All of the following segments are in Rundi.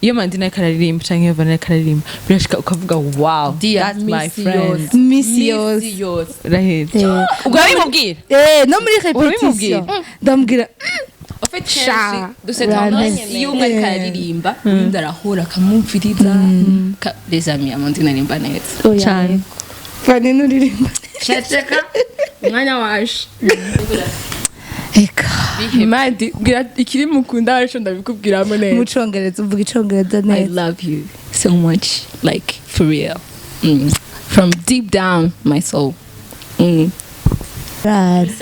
Iyo Mandina ariko araririmba canke iyo Vanessa ariko aririmba, birashika ukavuga: "Wow, Dear, that's my misi friend." yose. Misi yose. Misi yose. Uraheze. Ubwo urabimubwira? No muri Urabimubwira? répétition ndamubwira. En fait, Sha, kenshi dufite tendance, iyo umwe ariko araririmba uwundi arahura akamwumviriza. Les amis, Amandine aririmba neza. Oya. Cane. Vanina uririmba. Ceceka, umwanya waje. Eka. Madi, bwira ikiri mukunda, arico ndabikubwiramo neza. Mu congereza, uvuga icongereza I neza. love you so much, like for real, from deep down my soul. Ndarara,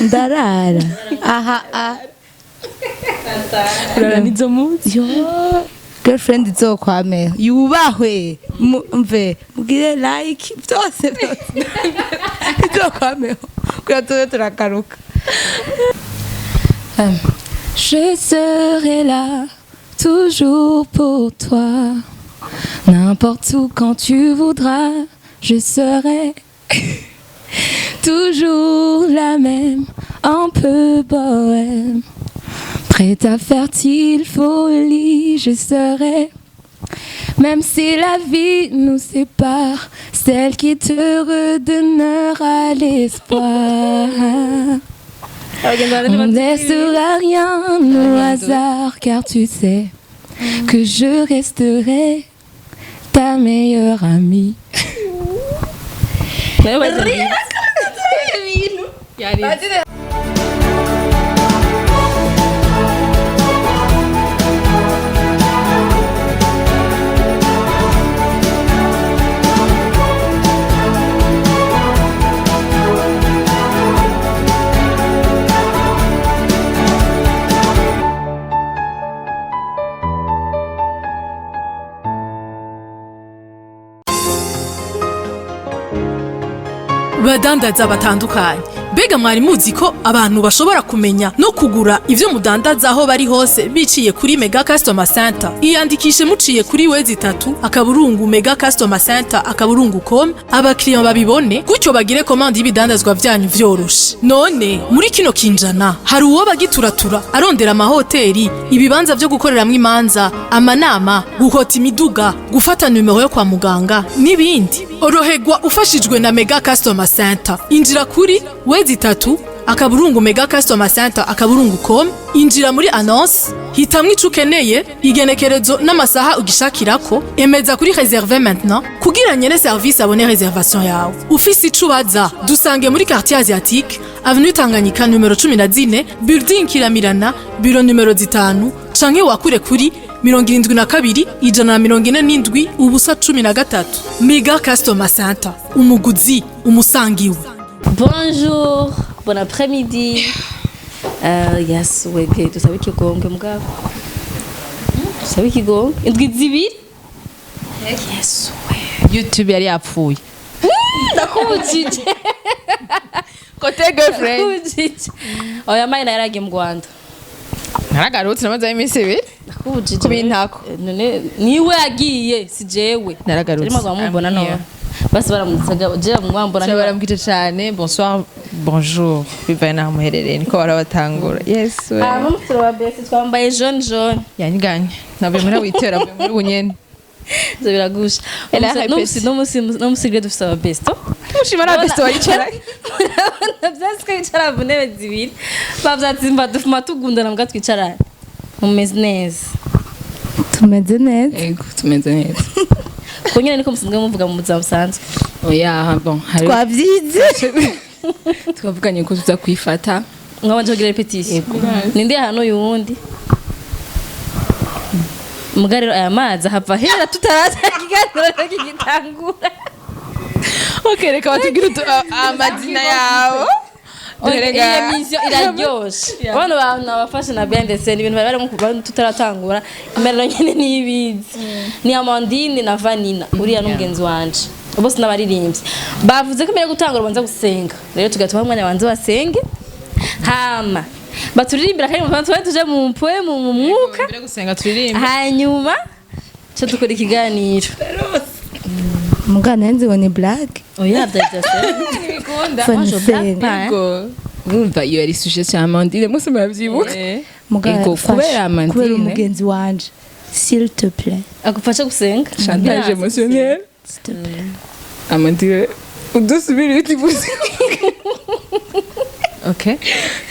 ndarara aha a. Urara nizo muzi. Yo, girlfriend izokwame yubahwe. Mve mugire like byose byose izokwameho kugira tube turagaruka. Je serai là toujours pour toi. N'importe où quand tu voudras, je serai toujours la même, un peu bohème. Prête à faire tille folie, je serai. Même si la vie nous sépare, celle qui te redonnera l'espoir. On ne laissera rien au hasard, car tu sais que je resterai ta meilleure amie. Nayo bazi. Yarize. Badandaza batandukanye, mbega mwari muzi ko abantu bashobora kumenya no kugura ivyo mudandaza aho bari hose biciye kuri Mega Customer Center? Iyandikishe muciye kuri w3.mega customer center.com, abakiriya babibone gutyo bagire commande y'ibidandazwa vyanyu vyoroshe. None muri kino kinjana hari uwo bagituratura arondera amahoteli, ibibanza vyo gukoreramwo imanza, amanama, guhota imiduga, gufata numero yo kwa muganga n'ibindi? Oroherwa ufashijwe na Mega Customer Center. Injira kuri w3.mega customer center.com, injira muri annonce, hitamwo ico ukeneye, igenekerezo n'amasaha ugishakirako, emeza kuri réserver maintenant kugira nyene service abone réservation yawe. Ufise ico ubaza, dusange muri quartier asiatique, avenue Tanganyika numero 14, building Kiramirana, bureau numero 5, canke wakure kuri 72 147 0 13. Mega Customer Center, umuguzi umusangiwe. Bonjour, bon après-midi. Yes, wege dusabe ikigongwe mugabo. Dusabe ikigongwe. Indwi 2. Yes, we. YouTube yari yapfuye. Ndakubujije. Côté girlfriend. Ndakubujije. Oya, mayi yaragiye mu Rwanda. Naragarutse, namaze iminsi 2. Ndakubujije. Kubintako. None niwe yagiye, si jewe. Naragarutse. Arimo mubona I'm no. here. Basi baramutsaga je mwambona. Baramubwije cyane: bonsoir, bonjour, bivaye naho muherereye, niko barabatangura. Yes we. Ah, mama besi twambaye jaune jaune. Yanyiganye, navuye muri witera, navuye muri bunyene. Ivyo biragusha. Elle a répété. N'umusi rero dufise aba besto. Mushima na besto baricara. Urabona vyasi ko bicara mu ntebe zibiri, bavyatsimba dufuma tugundana mbwa twicarane. Mumeze neza? Tumeze neza. Ego, tumeze neza. Ko nyene niko musanzwe muvuga mu buzima busanzwe? Oya, bon, hari Twavyize. twavuganye ko tuza kwifata. Mwabanje kugira répétition, ninde hano uyundi muga? Rero aya mazi ahava hera tutaraza, ikiganiro rero kigitangura. Okay, reka batubwire amazina yabo. Dore Iyi émission iraryoshe. Bano bantu abafashe na bien ndetse ibintu bari barimo kuva tutaratangura imerero nyene nibizi. Ni Amandine na Vanina, uriya n'umugenzi wanje, bose n'abaririmbyi. Bavuze ko mbere yo gutangura banza gusenga, rero tugatuma umwanya banze basenge, hama baturirimbira kandi mu tuba tuje mu mpwe mu mwuka. Mbere yo gusenga turirimbe. Hanyuma cyo dukora ikiganiro. Mugana nzi ngo ni blague. Oya, byari Bikunda. Fanisenga. Yego. Urumva iyo yari sujet cya Amandine, mwese murabyibuka. Mugana Ego, fasha, kubera Amandine. kubera umugenzi wanje. S'il te plaît. Agufasha gusenga. Chantage émotionnel. S'il te plaît. Amandine, udusubire utivuze. Okay.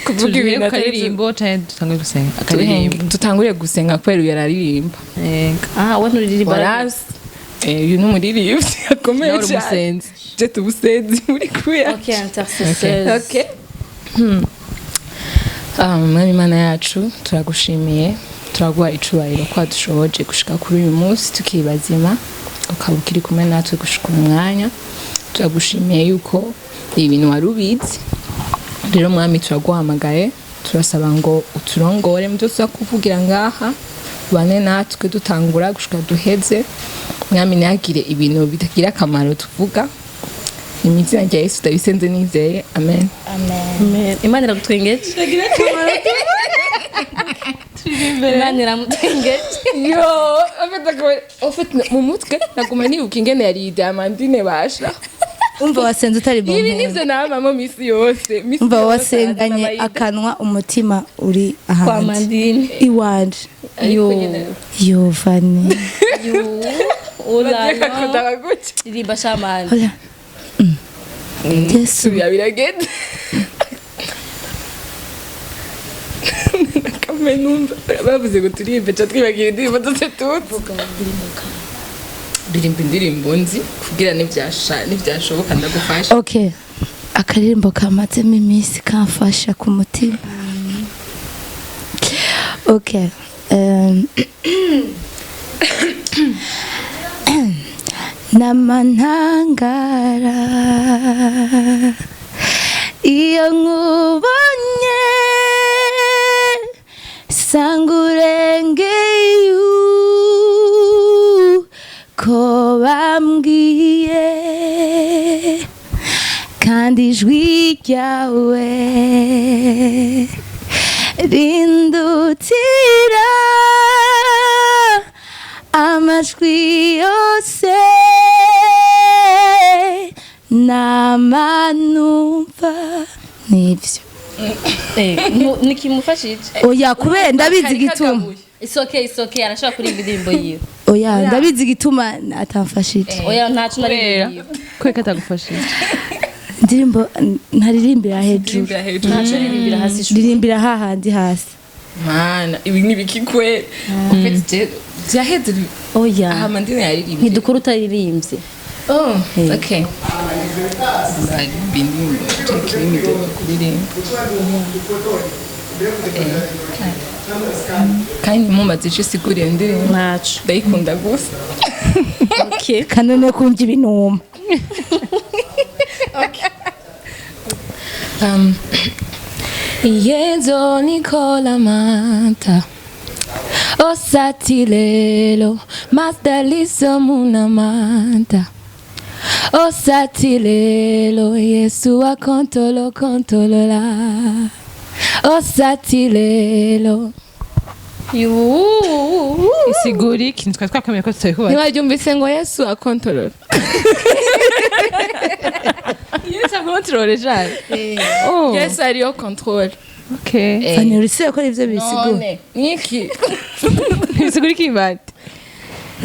Kuvuga Tujye ibintu ku atari byo. karirimbo canke dutange gusenga? Akaririmbo. Dutangure gusenga kubera uyu araririmba. Yego. Ah, we nturirimba? Warazi. Uyu ni umuririmbyi akomeye Nawe uri cyane. umusenzi. Je tubusenzi muri kuya. Okay, intercesseuse. Okay. Mwami Imana yacu, turagushimiye, turaguha icubahiro ko wadushoboje gushika kuri uyu munsi tukiri bazima, ukaba ukiri kumwe natwe gushika umwanya. Turagushimiye yuko ibintu wari ubizi. Rero Mwami, turaguhamagaye, turasaba ngo uturongore mu byo tuza kuvugira ngaha, ubane natwe dutangura gushika duheze. Mwami, ntihagire ibintu bitagira akamaro tuvuga. Ni mu izina rya Yesu ndabisenze nizeye, amen. Amen. Imana iragutwengeje, Imana iramutwengeje. Yo, en fait, mu mutwe naguma nibuka ingene yari Diamandine basha. Umva, wasenze utari mu Ibi ntebe. nivyo namamo misi yose, misi Umva, yose. wasenganye arazana. akanwa, umutima uri Kwa ahandi. Mandine. Iwanje. Ariko nyene Yo, Vani. Ulala. akunda gutya. Ririmba shamani. Oya. Yesu. Subira, biragenda kame. Numva bavuze ngo turirimbe, ca twibagira indirimbo zose tuzi. Ririmba indirimbo nzi kugira nivyashoboka ndagufasha. Okay. Akaririmbo kamazemo iminsi kamfasha ku mutima. Okay. Namantangara iyo nkubonye, sanga urengeye ko bambwiye, kandi ijwi ryawe rindutira amajwi yose namanumva nibyo. Nikimufashije. Oya, kubera ndabizi igituma. It's okay, it's okay, arashobora kuririmba indirimbo yiwe. Oya, ndabizi igituma atamfashije. Oya, ntaco naririmba yiwe. Kubera ko atagufashije? Indirimbo ntaririmbira hejuru. Ririmba hejuru. Ntaco ririmbira hasi shu. Ririmbira hahandi hasi. Mana, ibi ni biki kwe? En fait, vyaheze. Oya. Aha Mandine yaririmbye. Ntidukora utaririmbye. Oh, okay. Aririmba indirimbo Jack Limited kuririmba. Kandi mumaze ico isigura iyo ndirimbo. Ntaco. Ndayikunda gusa. Okay. Kanone kumva ibinuma. Yezo Nicola Manta Osatilelo Mastaliso Munamanta Osatilelo Yesu akontolo kontolola Osatilelo. Isigura iki? Twari twakwemeye ko tutari kubaza. Ntiwaryumvise ngo Yesu akontorora? Yesu akontorore jane. Oh. Yesu ariyo control. Okay. Fani, urisibe ko ivyo bisigura. None niki? Isigura iki, Mati?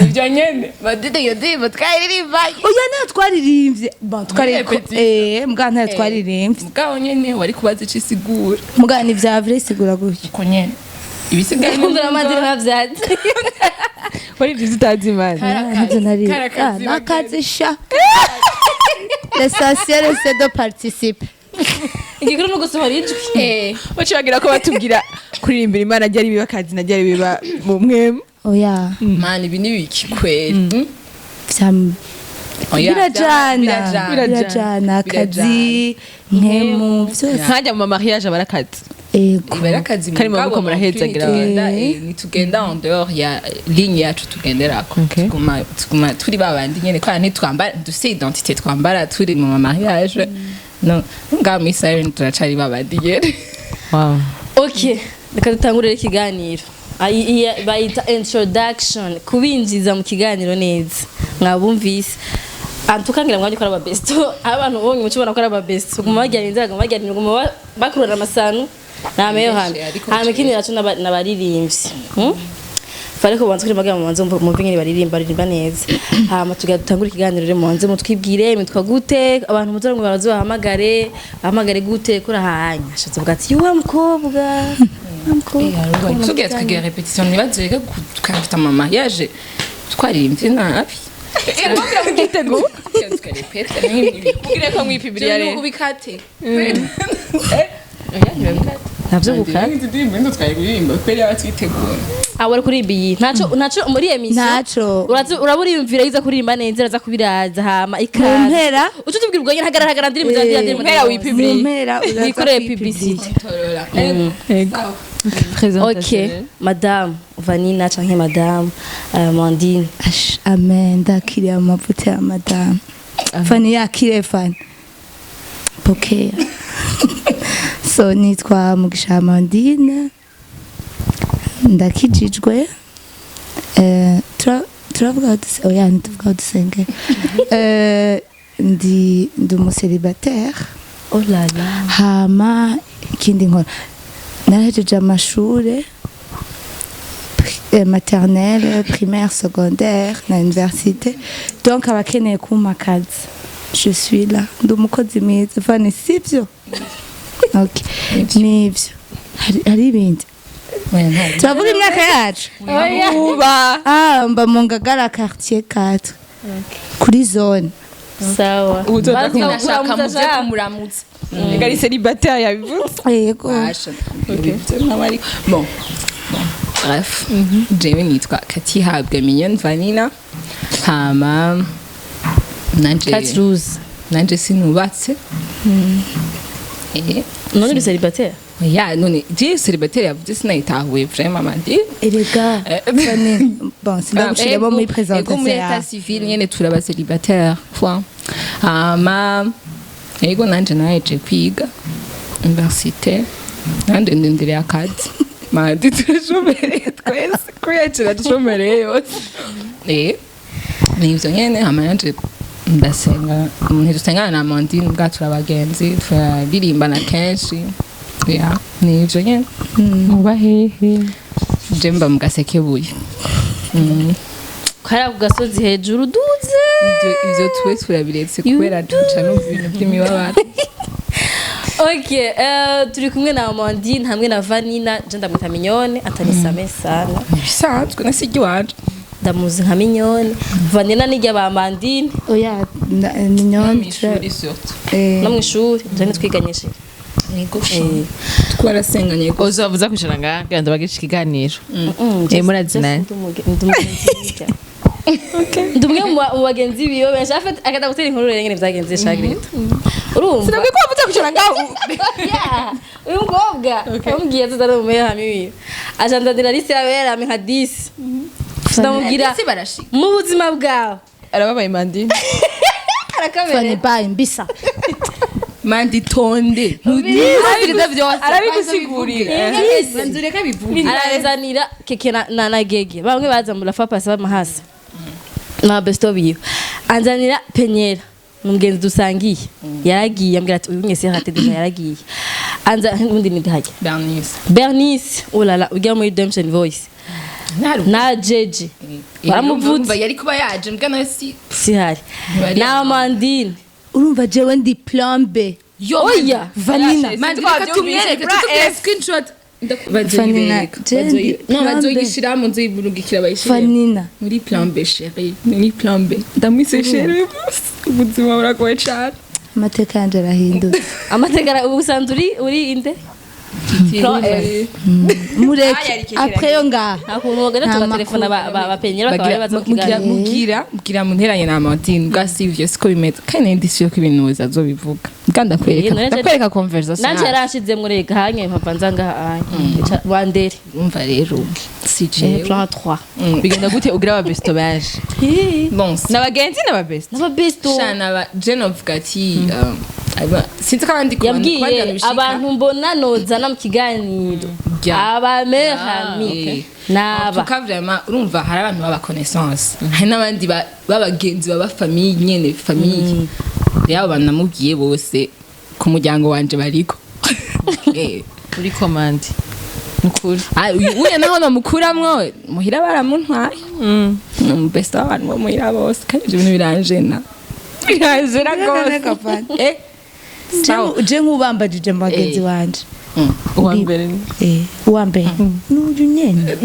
Ibyo nyene badide, iyo ndirimbo twayiririmbaye. Oya, nayo twaririmbye. Bon, twari Répétition. Mbwa ntayo twaririmbye. Mugabo nyene wari kubaza ico isigura. Mbwa ni vya vrai, isigura gutyo. Uko nyene ibisigaye. Kumvira Amandine nkavyatsi. Wari ibyo utazi, Imana. Ntabyo nari. Karakazi. Ah, nakazi sha. L'essentiel, c'est de participer. Igikuru ni ugusohora ijwi. Baca bagira ko batubwira kuririmbira Imana ryari biba akazi na ryari biba mu mwemu. Oya. Mana, ibi ni biki kweri? Vya Oya, birajana. birajana. Birajana akazi nkemu byose. Nkajya mu mariage aba ari akazi. Ego. Iba ari akazi. Kari mu maboko mugabo murahezagira nitugenda, abantu. nitugenda en dehors ya ligne yacu tugenderako. Okay. Tuguma turi babandi nyene kubera ntitwambara, dufise identité twambara turi mu ma mariage no ngaha muri Siren turacari babandi nyene. Wow. Okay, reka dutangurire ikiganiro. Bayita introduction, kubinjiza mu kiganiro neza. Mwabumvise antukangira mwajya ko ari ababesto, abantu bonye muco ubona ko ari ababesto, guma bajyana inzara, guma bajyana, guma bakurana amasano nameyo hano. Ariko Hama ikindi naco n'abaririmbyi. Fare ko banze kuri magambo, banze mumve ingene baririmba neza. Hama tugira dutangure ikiganiro rero, mubanze mutwibwire mitwa gute, abantu mutora ngo baraze bahamagare gute kuri ahanya. Ashatse kuvuga ati yuwa mukobwa, wa mukobwa. Tugiye tukagira répétition, ntibazureke tukafite ama mariage twaririmbye nabi. Ubwire ko mwipibiriya rero. Ubikate. Navyo gukata. Indirimbo ndo twari kuririmba kubera yaba twitegura. Ah, wari kuririmba iyi ntaco muri émission. Ntaco. Uraba uriyumvira yiza kuririmba neza, iraza kubiraza hama ikaza. Mu mpera. Uco tubwira ubwo nyene, hagarara, hagarara, ndirimbo zanjye, ndirimbo. Mpera wipibiriye. Mu mpera uraza Wikoreye kwipibiriya. publicité. Présentation. Ok, madame Vanina canke madame Mandine. Ash, amen, ndakiriye amavuta ya madamu Fani, yakire Fani, pokea. So nitwa Mugisha Amandine, ndakijijwe. Turavuga aho oya, ntituvuga aho dusengera. Ndi umucélibataire. Oh là là. Hama ikindi nkora, narahejeje amashure maternelle, primaire, secondaire na université. Donc abakeneye kumpa akazi, je suis là, ndi umukozi mwiza. Fani, sivyo? Okay, nivyo. Hari ibindi turavuga imyaka yacu? Uba. Ah, mba mu Ngagara, quartier 4, kuri zone. Sawa. Uzoza. Baza Nashaka kuramutsa muze sha. kumuramutsa. Ega ari célibataire, yabivuze. Yego. Basha. Bon. Bon. Bref, jewe nitwa Katihabwa Mignonne Vanina. Hama nanje Cat Rose. nanje sinubatse. None uri célibataire? Ya none je célibataire yavuze sinayitahuye vraiment, mandi. Erega Fani, bon, sindagushiremo muri Ego muri présentation état yawe. civil nyene turaba célibataire quoi. Hama ego nanje naheje kwiga université, nanje ndindireye akazi. Mandi, turashomereye twese kubera turashomereye yose. Nivyo nyene. Hama nanje ndasenga, ntidusengana na Amandine ubwa, turabagenzi, turaririmbana kenshi. Ya, nivyo nyene. Muba hehe? Je mba mu Gasekebuye. Kariya ku gasozi hejuru duze. Ivyo twe turabiretse kubera duca numva ibintu by'imibabaro. Ok, turi kumwe na Amandine hamwe na Vanina. Je ndamwita Mignone, atanisame sana. Ibisanzwe nasijya iwanje. Ndamuzi nka Mignone. Vanina nijya ba Amandine. Oya, Mignonne. Mw'ishuri surtout. No mw'ishuri je ntitwiganyije. Yego, twarasenganye gusa. Uzobabuza kwicara ngaha kugira ngo bagishe ikiganiro. Murazi naye. Ndi umwe mu bagenzi biwe benshi afite akada gutera inkuru rero ngene vyagenze shagreta, urumva? Sinabwiye ko wavuze kwicara ngaho. Yeah, uyu mukobwa amubwiye atazana mu meya hamwe wiwe, ajandanira liste y'abera nka 10, ndamubwira Ese barashika. mu buzima bwawe. Arababaye Mandi. Arakamera. Fani, bye mbisa. Mandi, tonde. Arabigusigurira byose, arabigusigurira. Banzureka bivuge. Arazanira keke na gege, bamwe baza mu lafa pasi bamahasa na besto biwe, anzanira penyera umugenzi dusangiye yaragiye, ambwira ati uyu mwese hate déjà yaragiye, anza undi ni hajya. Bernice. Bernice, oh là là, ujya muri Redemption Voice na Jeje baramuvutse. Yari kuba yaje mbwa nawe si. Sihari Ntibari. na Amandine. Urumva jewe ndi plan B. Yo. Oya. Vanina. Mandi, reka tumwereke, tutubwire screenshot. Vanina, je No, plan B. bazoyishiramo, nzoyibungikira bayishire. Vanina. Muri plan B, chérie, muri plan B, ndamwise chérie uyu munsi ubuzima buragoye cane. Amateka yanje arahindutse. Amateka ubu usanzwe uri inde? Plan F. Mureke après yo ngaha. Nta kuntu wogenda Nta tugatelefona bapenyera bakaba Bagira- baza mu mugira kiganiro. mugira munteranye na Amandine bwa sivyo, siko bimeze kandi ndi siyo ko ibintu azobivuga bwa ndakwereka. Ndakwereka conversation. Nanje yaranshizemwo rega hanye mpava nza ngaha hanye wandere. Umva rero, si jewe. Plan 3. Bigenda gute ugira aba besto benshi? Bon. N'abagenzi n'ababesto? N'ababesto. Shana ba je novuga ati sinzi ko abandi ku bantu- ku bandi bantu Yabwiye bishika. abantu mbona nozana mu kiganiro abamerami En naba tout cas, vraiment, urumva hari abantu baba connaissance, hari n'abandi b'abagenzi baba famille nyene, famille. Rero abo bantu namubwiye bose ku muryango wanje bariko. Uri komande. Nukuri. Ah, uyu naho namukuramwo muhira baramuntwaye. Ni umubesta w'abantu bo muhira bose, kandi ibyo bintu biranjena. Biranjena gose. Sawa. Je nk'ubambajije mu bagenzi banje. Uwa mbere? Uwa mbere n'uyu nyene.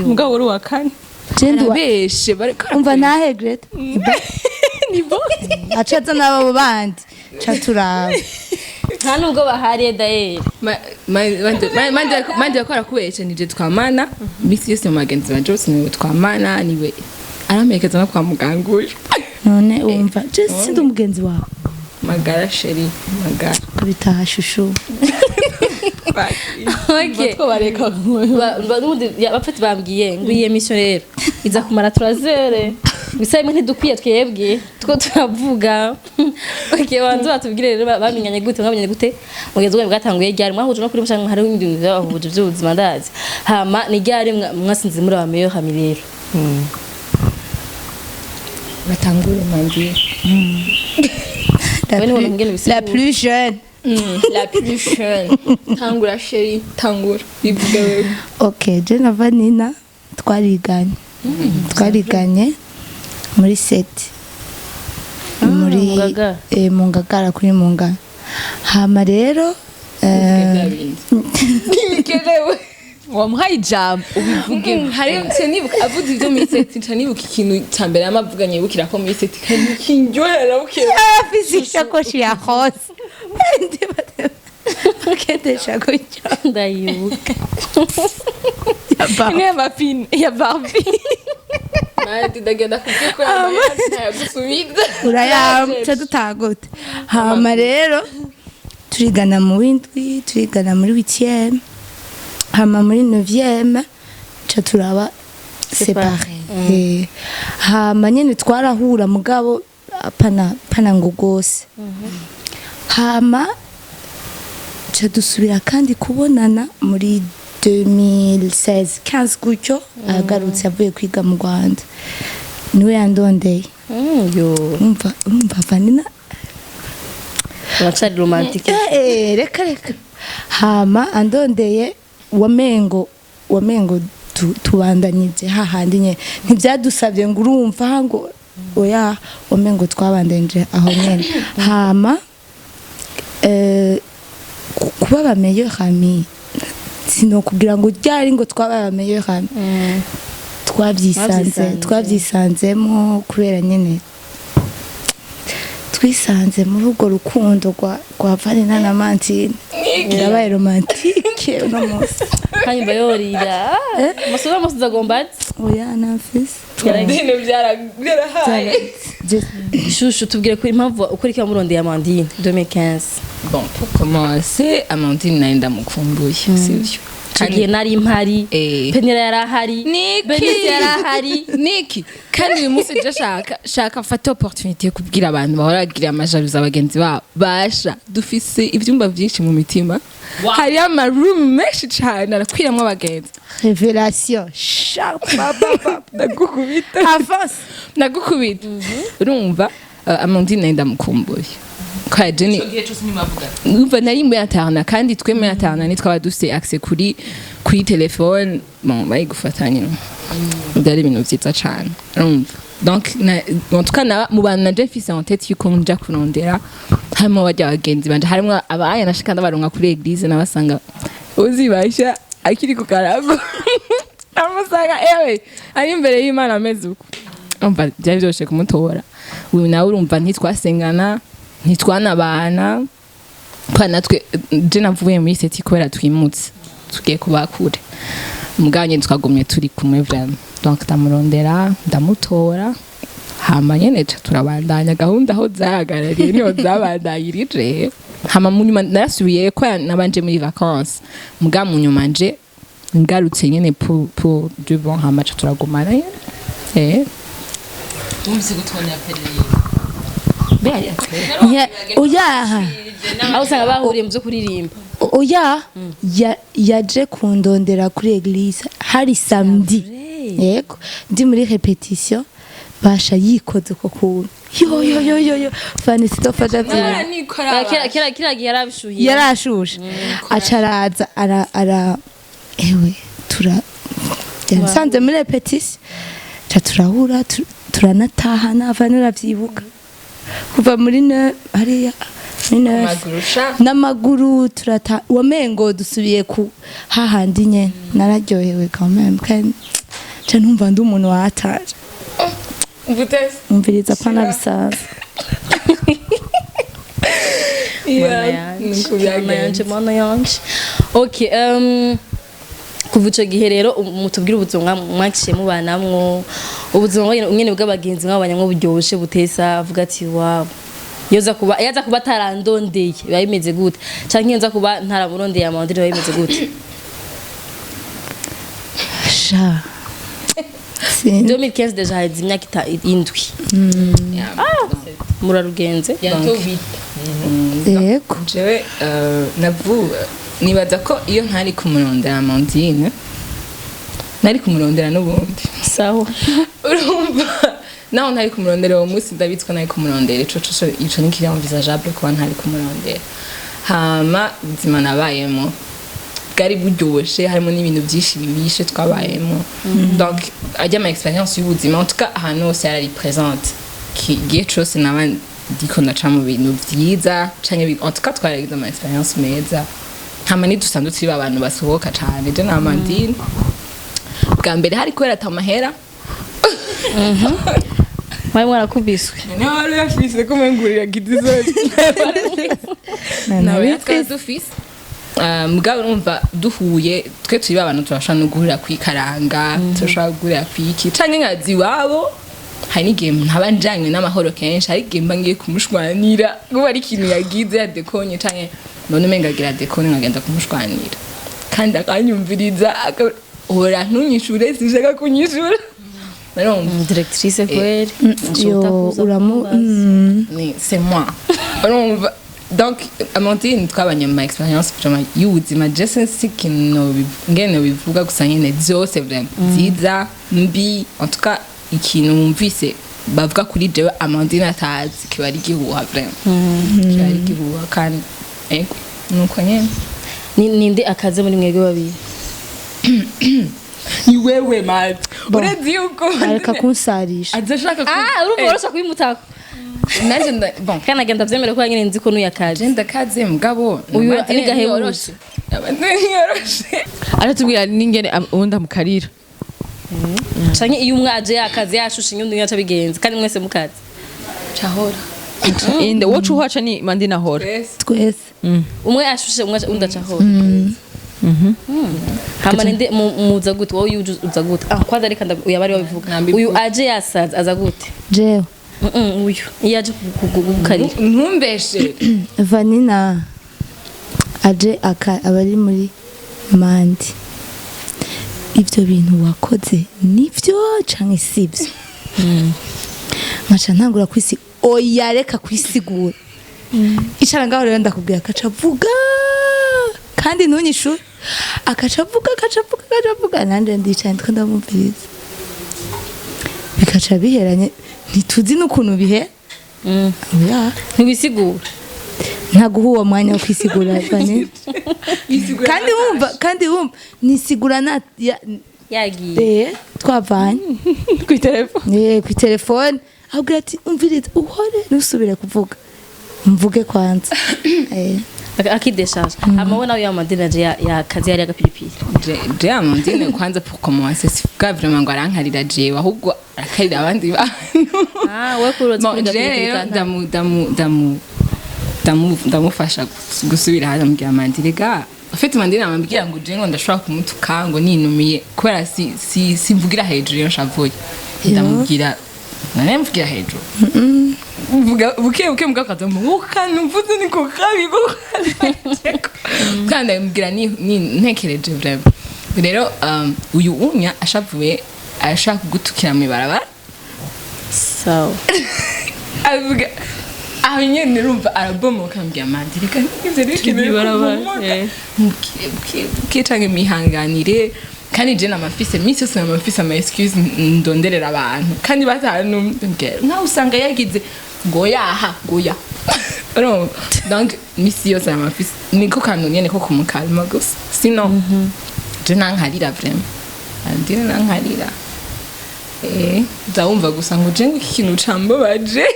Mugabo uri uwa kane. Je ndi Arabeshe bariko. Umva nahe Greta Ni bo. Acaza n'abo bandi ca turaba. Nta nubwo bahariye dayeri. Mandi yakora kubesha nije twamana misi yose mu bagenzi banje bose, niwe twamana, niwe aramperekeza no kwa muganga uyu. None wumva je sindi umugenzi wawe? Magara chérie, magara. Kubitaha shushu. Okay. Twobareka. N'ubundi bafite bambwiye ngo iyi émission rero iza kumara turazere bisa imwe, ntidukwiye twebwe two turavuga. Okay, banze batubwire rero, bamenyanye gute, mwamenyanye gute, mugenzi wanyu bwatanguye ryari, mwahuje no kuri mushaka, hari ibindi bintu byabahuje by'ubuzima ndazi, hama ni ryari mwasinze muri aba meilleur ami rero? Batangure mandi. La We niwe plus, mugeni bisigura. la plus jeune. La plus jeune, tangura chérie, tangura bivuge wewe. Ok, je na Vanina twariganye muri sept muri Mu Ngagara. Mu Ngagara, kuri mu Ngagara. Hama rero Bikenewe. Wamuhaye ijambo ubivuge. Hari nca nibuka avuze ibyo muri sept, nca nibuka ikintu cya mbere yamavuganye yibukira ko muri sept kandi kindyohera bukira. Afise ishakoshi ya rose bakendesha gutyo. Ndayibuka. Ya Barbie. Imwe y'amapine ya Barbie. Mandi ndagenda kubwiye ko yambaye ntayagusubiza. Urayamca dutagute. Hama rero turigana mu w'indwi, turigana muri huitième, hama muri neuvième ca turaba séparé. Hama nyene twarahura mugabo apana pana ngo gose. Hama ca dusubira kandi kubonana muri 2016 15 gutyo, agarutse avuye kwiga mu Rwanda, niwe yandondeye. Yo. Urumva Vanina. Uracari romantique. Reka reka. Hama andondeye, wamengo tubandanyije hahandi nyene, ntibyadusabye ngo urumva ngo oya, wamengo twabandanyije aho nyene. Hama kuba ba meilleur ami, sinokubwira ngo ryari ngo twabaye ba meilleur ami, twabyisanze. Mwabyisanze. Twabyisanzemo kubera nyene twisanze muri urwo rukundo rwa Vanina na Mantine. Ndabaye romantique uno munsi. Hanyuma yorira amasura amusize agomba ati Oya, namfise. Ibintu byarahaye. Shushu, tubwire ko impamvu ukora iki wamurondeye Amandine 2015? Bon, pour commencer, Amandine nawe ndamukumbuye, sivyo? Icyo gihe nari mpari. Penera yari ahari. Niki? Benise yari ahari. Niki kandi uyu munsi je shaka mfate opportunité yo kubwira abantu bahora bagira amajaruza abagenzi babo, basha dufise ivyumba vyinshi mu mitima, hariyo ama room menshi cane arakwiramwo abagenzi. Révélation sharp. Ndagukubita. Avance. Ndagukubita. Urumva, Amandine nawe ndamukumbuye kwa Jenny. Gihe cyose ntibavuga. Urumva nari muri internat, kandi twe muri internat ntitwaba dufise accès kuri telefone. Bon, bayigufata nyine byari ibintu vyiza cane. Urumva, donc en tout cas mu bantu naje mfise en tête yuko nja kurondera harimo barya bagenzi banje, harimo abaya nashika ndabaronka kuri église, nabasanga uzibasha akiri ku karago, amusanga ewe ari imbere y'Imana ameze uko. Urumva byari byoroshye kumutora. Uyu nawe urumva ntitwasengana, ntitwanabana kwa natwe. Je navuye muri sept kubera twimutse tugiye kuba kure, mugabo nyene twagumye turi kumwe vraiment. Donc ndamurondera, ndamutora, hama nyene ca turabandanya gahunda aho zahagarariye, niho zabandanyirije. Hama mu nyuma narasubiye ko nabanje muri vacances, mugabo mu nyuma nje ngarutse nyene pour du bon, hama ca turagumana nyene. Wumvise gutonya perereza. Oya. Aho usanga bahuriye mu byo kuririmba. Oya, yaje kundondera kuri église, hari samedi. Yego, ndi muri répétition, basha yikoze uko kuntu, yo yo yo yo yo, Fanny sitofasha vyiwe. Kera kera kera gihe yarabishuhiye. Yarashushe, aca araza ara ara Ewe, tura yansanze muri répétition, ca turahura, turanatahana. Avana uravyibuka kuva muri ne hariya muri neuf. Amaguru sha. N'amaguru turata, wamengo dusubiye ku hahandi nyene. Nararyohewe quand même, kandi ca numva ndi umuntu wataje. Mvutese. Umviriza, pana bisaza. Mana yanje, mana yanje, mana yanje. Okay, kuva ico gihe rero, mutubwire ubuzima mwaciye mubanamwo, ubuzima nyene bw'abagenzi mwabanyamwo buryoshe butesa, avuga ati: "Wow, yoza kuba yaza kuba atarandondeye biba bimeze gute?" Canke yoza kuba ntaramurondeye Amandine biba bimeze gute? Sha, sinzi. 2015 déjà haheze imyaka 7, murarugenze. Bientôt 8. Yego. Jewe navu nibaza ko iyo ntari kumurondera Amandine, nari kumurondera n'ubundi. Sawa. Urumva, naho ntari kumurondera uwo munsi, ndabizi ko nari kumurondera. Ico ni kiri envisageable kuba ntari kumurondera. Hama ubuzima nabayemo bwari buryoshe, harimo n'ibintu byinshi bibishe twabayemo. Donc ajya ama expérience y'ubuzima, en tout cas ahantu hose yarari présente. Igihe cose naba ndiko ndaca mu bintu vyiza canke en tout cas twaragize ama expérience meza. Hama nidusanzwe turi abantu basohoka cane, je na Amandine. Bwa mbere hari kubera ata mahera. Mwari mwarakubiswe. Niba wari uyafise ko umengurira giti zose, nawe twari dufise. Mugabo urumva duhuye, twe turi abantu turashobora no guhurira kwikaranga, turashobora guhurira kwiki canke nkaza iwabo. Hari n'igihe ntaba njanywe n'amahoro kenshi, hari igihe mba ngiye kumushwanira kuba ari ikintu yagize yadekonye, canke mbona umenga agira dekone, nkagenda kumushwanira kandi akanyumviriza, hora ntunyishure, sinshaka kunyishura. Urumva? Directrice kweli. Yo uramu Ni c'est moi, urumva. Donc Amandine twabanye mu ma expérience vraiment y'ubuzima. Je sinzi ikintu ngene bivuga gusa nyene byose vraiment, nziza, mbi. En tout cas ikintu wumvise bavuga kuri jewe Amandine atazi kiba ari igihuha, vraiment kiba ari igihuha. Kandi ego, nuko nyene. Ninde akaze muri mwebwe babiri? Ni wewe mate, uretse yuko Areka kunsarisha. Adashaka ku Ah, urumva worosha kubimutako. Nanje bon. Kandi agenda avyemere ko nyene nzi ko n'uyakaje. Je ndakaze, mugabo Uyu Amandine ni gahebuje. ntiyoroshe. Amandine ntiyoroshe. Aratubwira n'ingene uwundi amukarira. Canke iyo umwe aje yakaze yashushe, inyundi yaca bigenze kandi mwese mukaze? Cahora. Inde woca uhaca ni Mandina ahora? Twese. Umwe ashushe, umwe undi aca ahora. Hama ninde muza gute? Wowe uyu uza gute? Ah, kwanza reka uyu abari babivuga. Nambivuga. Uyu aje yasaze aza gute? Jewe? Uyu iyo aje kugukarira. Ntumbeshe. Vanina aje aba ari muri mandi: "Ibyo bintu wakoze nibyo canke sibyo?" Nkaca ntangura kwisi: "Oya, reka kwisigura, icara ngaho rero ndakubwira." Akaca avuga kandi ntunyishure, akaca avuga, akaca avuga, akaca avuga, nanje ndicaye ndiko ndamwumviriza, bikaca biheranye, ntituzi n'ukuntu bihera. Oya. Ntiwisigura. Ntaguha uwo mwanya wo kwisigura, Vanessa. Kandi wumva nisigura na Yagiye. Twavanye. Kuri telefone. Ku telefone abwira ati: "Umviriza, uhore, ntusubire kuvuga, mvuge kwanza." Akideshaje. Hama we nawe yamadini aje yakaze yari agapiripiri. Je Amandine kwanza, pour commencer, sivuga vraiment ngo arankarira jewe, ahubwo arakarira abandi bantu. Ah, we kuroza. Bon, je rero ndamufasha gusubira hasi, amubwira: "Amandine ga." En fait Amandine amubwira ngo je ngo ndashobora kumutuka ngo ninumiye, kubera si simvugira hejuru iyo nshavuye. Ndamubwira, nane mvugira hejuru, mvuga buke buke, mbwa akaza mu kantu mvuze niko kabi, kandi ndamubwira ni ntekereje vraiment. Rero uyu unya ashavuye ashaka kugutukira mu ibarabara. Sawa. Avuga aho nyene, urumva arabomoka, ambwira: "Mandi, reka ivyo bikenewe kubomoka, mubwire buke buke canke mwihanganire." Kandi je namafise iminsi yose, namafise ama excuse ndonderera abantu kandi batanu, ndabwira nkaho usanga yagize ngo yaha ngo ya, urumva. Donc misi yose namafise niko kantu nyene ko kumukalma gusa, sinon Je nankarira vraiment, Amandine nankarira. Ndawumva gusa ngo je ngo iki kintu cambabaje,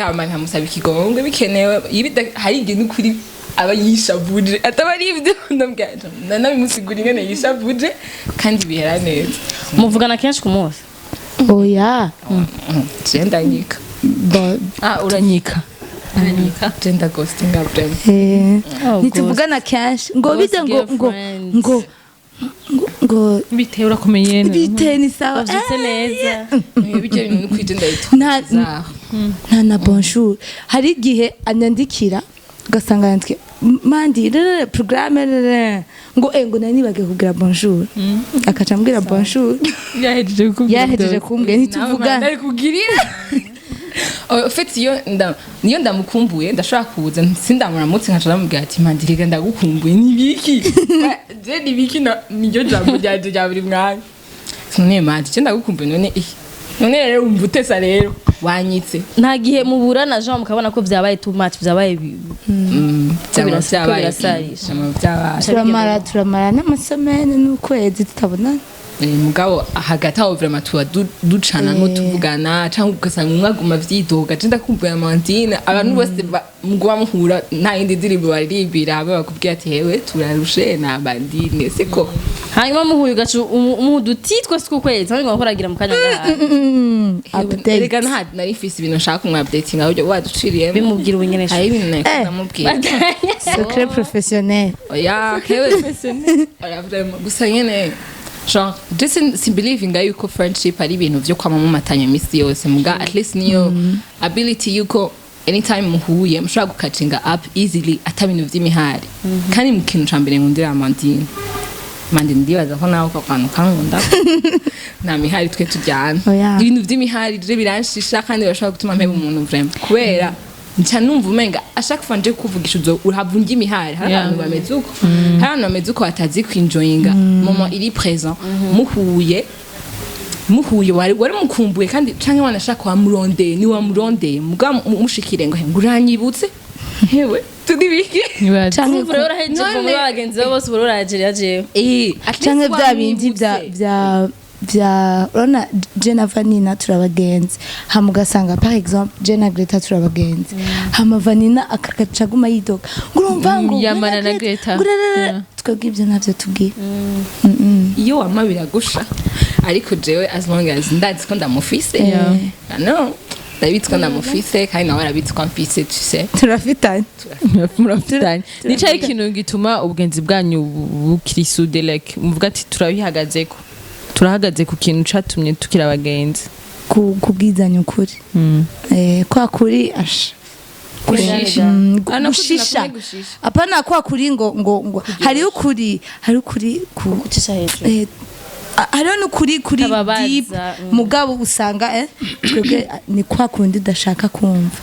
ama nkamusaba ikigongwe bikenewe. Iyo hari igihe n'ukuri aba yishavuje, ataba ari ibyo, ndabwira, ndanabimusigura ingene yishavuje kandi bihera neza. Muvugana kenshi ku munsi? Oya. Je ndanyika. Bon. Ah, uranyika? Je ndaghostinga vraiment. Oh, Ntituvugana kenshi ngo Ghost bide ngo ngo girlfriend. ngo Bitewe, urakomeye? Bite, ni sawa. Wavyutse neza? Bijya bintu n'ukuri je Nta ndabitwa. nta na bonjour. Hari igihe anyandikira ugasanga yandike mandi rere programme rere ngo nari nibagiwe kugira bonjour, akaca ambwira bonjour. Yahejeje kukubwira? Yahejeje kumbwira, ntituvugana. Ndabikugirira. En fait, iyo niyo ndamukumbuye, ndashobora kuza sindamuramutse, nkaca ndamubwira ati: "Mandirega, ndagukumbuye, nibiki je nibiki?" Niryo jambo ryanje rya buri mwanya. None mandi, je ndagukumbuye, none iki? None rero wumva utesa, rero wanyitse. Nta gihe muburana Jean mukabona ko vyabaye too much, vyabaye Byama ko byabaye. birasarisha. Byama byabaye. Turamara n'amasemaine n'ukwezi tutabonana. Mugabo hagati aho vraiment tuba ducanamo, tuvugana, cyangwa ugasanga umwe aguma avyidoga: "Je ndakumbuye Amandine." Abantu bose muguma muhura, nta yindi ndirimbo baririmbira hamwe, bakubwira ati: "Hewe, turarushe na Amandine," siko? Hanyuma muhuye ugaca umuha uduti twose tw'ukwezi kandi ngo koragira mu kanya gahaye. Update. Erega nta nari mfise ibintu nshaka kumwupdatinga, ahubwo waduciriyemo. Bimubwira ubu nyene. Hari ibintu nari Eh. ndamubwira. Secret professionnel. Oya, hewe, oya, vraiment gusa nyene genre je simbelievinga yuko friendship ari ibintu vyo kwama mumatanya imisi yose, muga at least niyo ability yuko anytime muhuye mushobora gukacinga up easily, ata bintu vy'imihari. Kandi mu kintu ca mbere nkundira Amandine, mandi ndibaza ko nawe ako kantu kankunda, nta mihari twe tujyana. Oya. Ibintu vy'imihari je biranshisha kandi birashobora gutuma mpeba umuntu vraiment, kubera nca numva umenga ashaka fois nje kuvugisha uzo urahava unjya imihari. Hari abantu bameze uko, hari abantu bameze uko batazi kwinjoyinga moment iri présent. Muhuye wari mukumbuye kandi canke wanashaka wamurondeye, ni wamurondeye, muga mushikire ngo: "Ngo uranyibutse hewe, turi biki?" Canke Urumva rero urahejeje kuva muri bagenzi be bose, ubu uragerera jewe. At least canke bya bindi bya wamwibutse. Bya urabona je na Vanina turabagenzi, hama ugasanga par exemple je na Greta turabagenzi, hama Vanina akagaca aguma yidoga ngo urumva ngo Yamana na Greta. ngo rerere. Twebwe ibyo ntabyo tubwira. Mm-mm. Iyo wama biragusha, ariko jewe as long as ndazi ko ndamufise. Yeah. No, ndabizi ko ndamufise kandi nawe arabizi ko amfise, tu sais. Turafitanye. Murafitanye. Ni cyahe ikintu gituma ubugenzi bwanyu bukiri soudé, like muvuga ati: "Turabihagazeko, turahagaze ku kintu catumye tukiri abagenzi"? Kubwizanya ukuri. Kwa kuri asha. Gushisha. Ah, no, gushisha. kumwe gushisha. Apana kwa kuri ngo hari ukuri ku Gucisha hejuru. Hariho n'ukuri kuri Tababaza, deep, mugabo usanga twebwe ni kwa kundi udashaka kumva,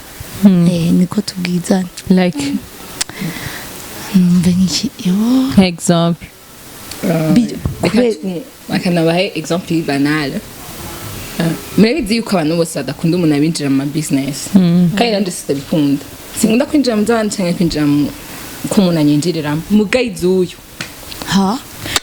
niko tubwizana. Like? Numve nk'iki yo. Nka exemple? Reka nabahe exemple iri banale. Murabizi yuko abantu bose badakunda umuntu abinjira mu ma business, kandi nanjye sitabikunda, sinkunda kwinjira mu by'abandi canke kwinjira mu ko umuntu anyinjiriramo, mugayizi uyu Ha.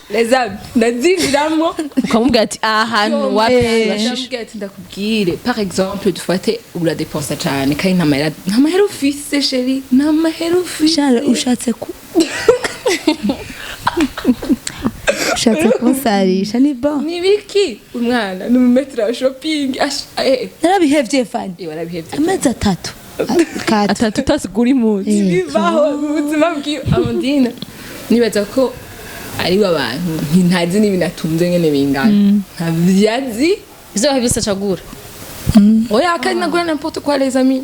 Les amis, ndazinjiramwo. Ukamubwira ati: "Aha hantu wapi?" Ndamubwira ati: "Ndakubwire, par exemple, dufate uradepensa cane kandi nta mahera ufise, chéri, nta mahera ufise." Charles, ushatse kunsarisha, ni bon. Nibiki, umwana ni umumaître wa shopping. Narabihevye, Fani. Warabihevye. Amezi 3 kati. 3 utasigura impunzi. Bibaho mu buzima bwiwe. Amandine nibaza ko ari abantu ntazi n'ibintu atunze ngene bingana, ntabyazi. Ivyo byose acagura. Oya, kandi nagura n'importe quoi, les amis.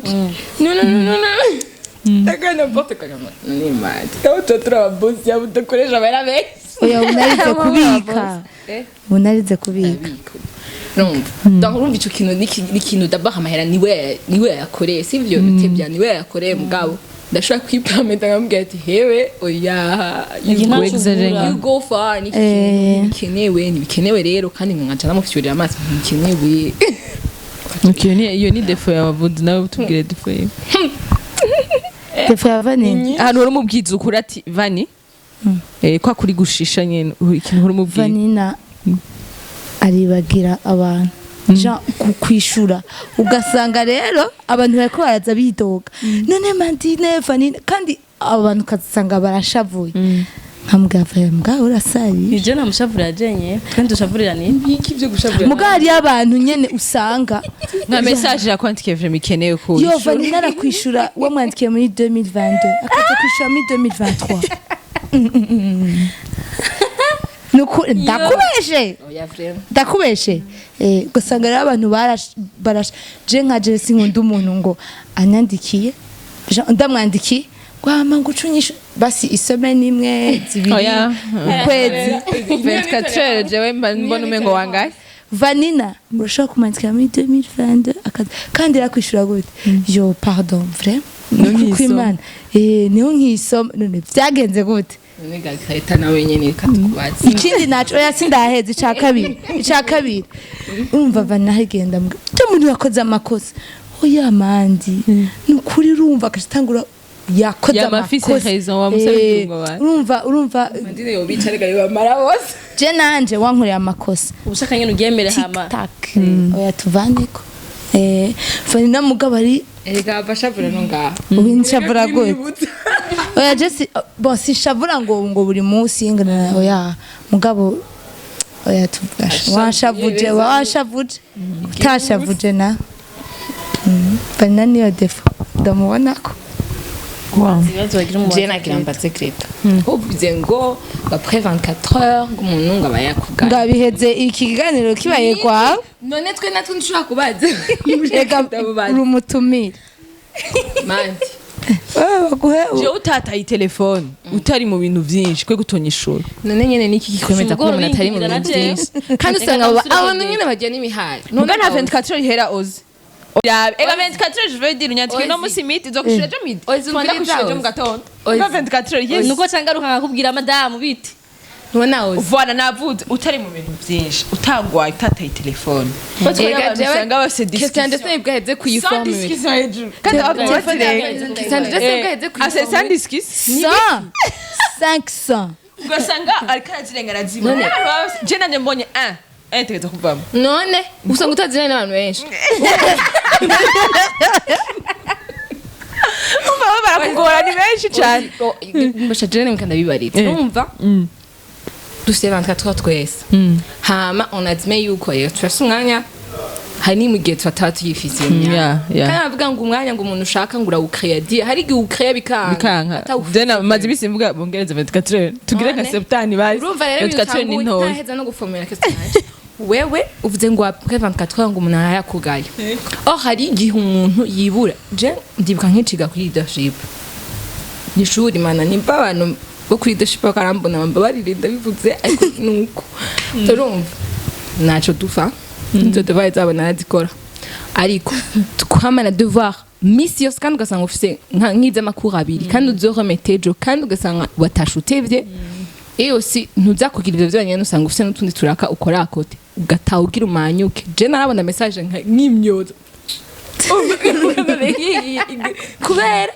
Non, non, non, non, non, nagura n'importe quoi. Ni mad aho tuba turi ababosi yabo udakoresha amahera menshi. Oya, unarize kubika. Unarize kubika. Urumva, donc urumva ico kintu ni ikintu d'abord amahera niwe yayakoreye, sivyo? Bitebya niwe yayakoreye, mugabo ndashobora kwipermeta nkamubwira ati: "Hewe, oya, you Ntaco go, ugura. you go far, ni iki kintu ntibikenewe, ntibikenewe." Rero kandi nkaca namufyurira amaso: "Ntibikenewe." Okay, iyo ni défaut yawe avuze, nawe tubwire défaut yawe. Défaut ya Vanini? Ahantu wari umubwiza ukuri ati: "Vani, Kwa kuri gushisha nyene ikintu uhora umubwira. Vanina aribagira abantu, Jean kukwishura, ugasanga rero abantu bariko baraza bidoga: "None Mandine, Vanina?" Kandi abantu ukazisanga barashavuye, nkamubwira: "Vaye mbwa, urasari." Ivyo namushavurira jenye, kandi dushavurira ni Iki byo gushavura? Muga hariyo abantu nyene usanga Nka message yakwandikiye vraiment ikeneye ko yo Vanina arakwishura wamwandikiye muri 2022, akaza kwishura muri 2023. Ndakubeshe? Oya, vraiment. Ndakubeshe? Ugasanga rero abantu barash je nka je sinkunda umuntu ngo anyandikiye, ndamwandikiye ngo hama ngo ucunyishe basi isemaine imwe, zibiri, Oya. ukwezi. 24 heures jewe mba mbona umengo wangaye. Vanina urashobora kumwandikira muri 2022 akaza kandi yakwishura gute: "Yo, pardon, vrai." Niho nkiyisoma. Kwimana, niho nkisoma. None vyagenze gute? None gahita nawe nyene, reka tukubaze. Ikindi naco, oya, sindaheza. Ica kabiri, urumva Vanina agenda mbwa cyo muntu yakoze amakosa: "Oya mandi, ni ukuri." Urumva akatangura yakoze Yama afise amakosa. raison, wamusaba ibyungo basi. Urumva. Mandine yobica, reka yobamara bose. Je nanje wankoreye amakosa. Ubushaka nyene uryemere hama. Tic tac, oya, tuvaneko. Vanina mugabo ari Erega abashavura no ngaha. Ubu nshavura gute? Oya, je si bon, sishavura ngo buri munsi ngo oya, mugabo oya, tuvugasha washavuje, washavuje, utashavuje na Vanina niyo défaut ndamubonako. Ibibazo bagira mu Je nagira mbaze Greta, uvuze ngo après 24 heures ngo umuntu ngo aba yakugaye. Ngabiheze iki kiganiro kibaye kwawe. None twe natwe ntushobora kubaza? Reka, uri umutumire. Mandi. Wewe baguhe. Jewe utataye telefone, utari mu bintu vyinshi, kwe gutonyishura. None nyene niki kikwemeza ko umuntu atari mu bintu byinshi, kandi usanga abo abantu nyene bagiye n'imihari? Muga nta 24 heures ihera ozi. Ega 24 heures, je veux dire, unyandike no musi midi, nzokwishura ejo midi. Ozi, Twanda umviriza, kwishura ejo Ozi. mu gatondo. Ozi. Muga 24 heures, yes. Nuko cangaruka nkakubwira: "Madamu, bite?" Ntubona ozi? Voilà, navuze utari mu bintu byinshi, utagwaye, utataye telefone. Parce que Ega abantu jewe usanga bafise question discussion. ndetse bwaheze Sans kuyiformula. discussion hejuru. Kandi abantu bazirenga. Question ndetse bwaheze Ah, c'est sans kuyiformula. discussion. 100 500. Ugasanga ariko arazirenga, arazibona. Abantu baba je nanje mbonye un un tegeza kuvamo. None usanga utaziranye n'abantu benshi. Umva, baba barakugora ni benshi cyane. Mbasha jene mukanda bibarira. Urumva dufite 24 heures twese, hama on admet yuko rero turafise umwanya, hari ni mu gihe tuba tuyifise iyo myanya. Kandi bavuga ngo umwanya ngo umuntu ushaka ngo urawukreya di, hari igihe uwukreya bikanga. Bikanka. Atawufise. Jena maze ibisi mvuga bongereza 24 heures, tugire nka None. septani bazi. Urumva rero 24 heures ni ibintu ntoya. ntaheza no guformula question yanje. Wewe uvuze ngo après 24 heures ngo umuntu arayakugaye, or hari igihe umuntu yibura. Je ndibuka nkiciga kuri leadership, ni ishuri mana, nimba abantu bo kuri leadership bakarambona bambabarire ndabivuze, ariko nuko urumva ntaco dupfa, izo devoir zabo narazikora, ariko twamana devoir misi yose, kandi ugasanga ufise nk'iz'amakuru abiri kandi uzoremete ejo, kandi ugasanga watashe utevye, et aussi ntuza kugira ivyo vyonyene, usanga ufise n'utundi turaka ukora à côté, ugataha ugira umanyuke. Je narabona message nk'imyozo kubera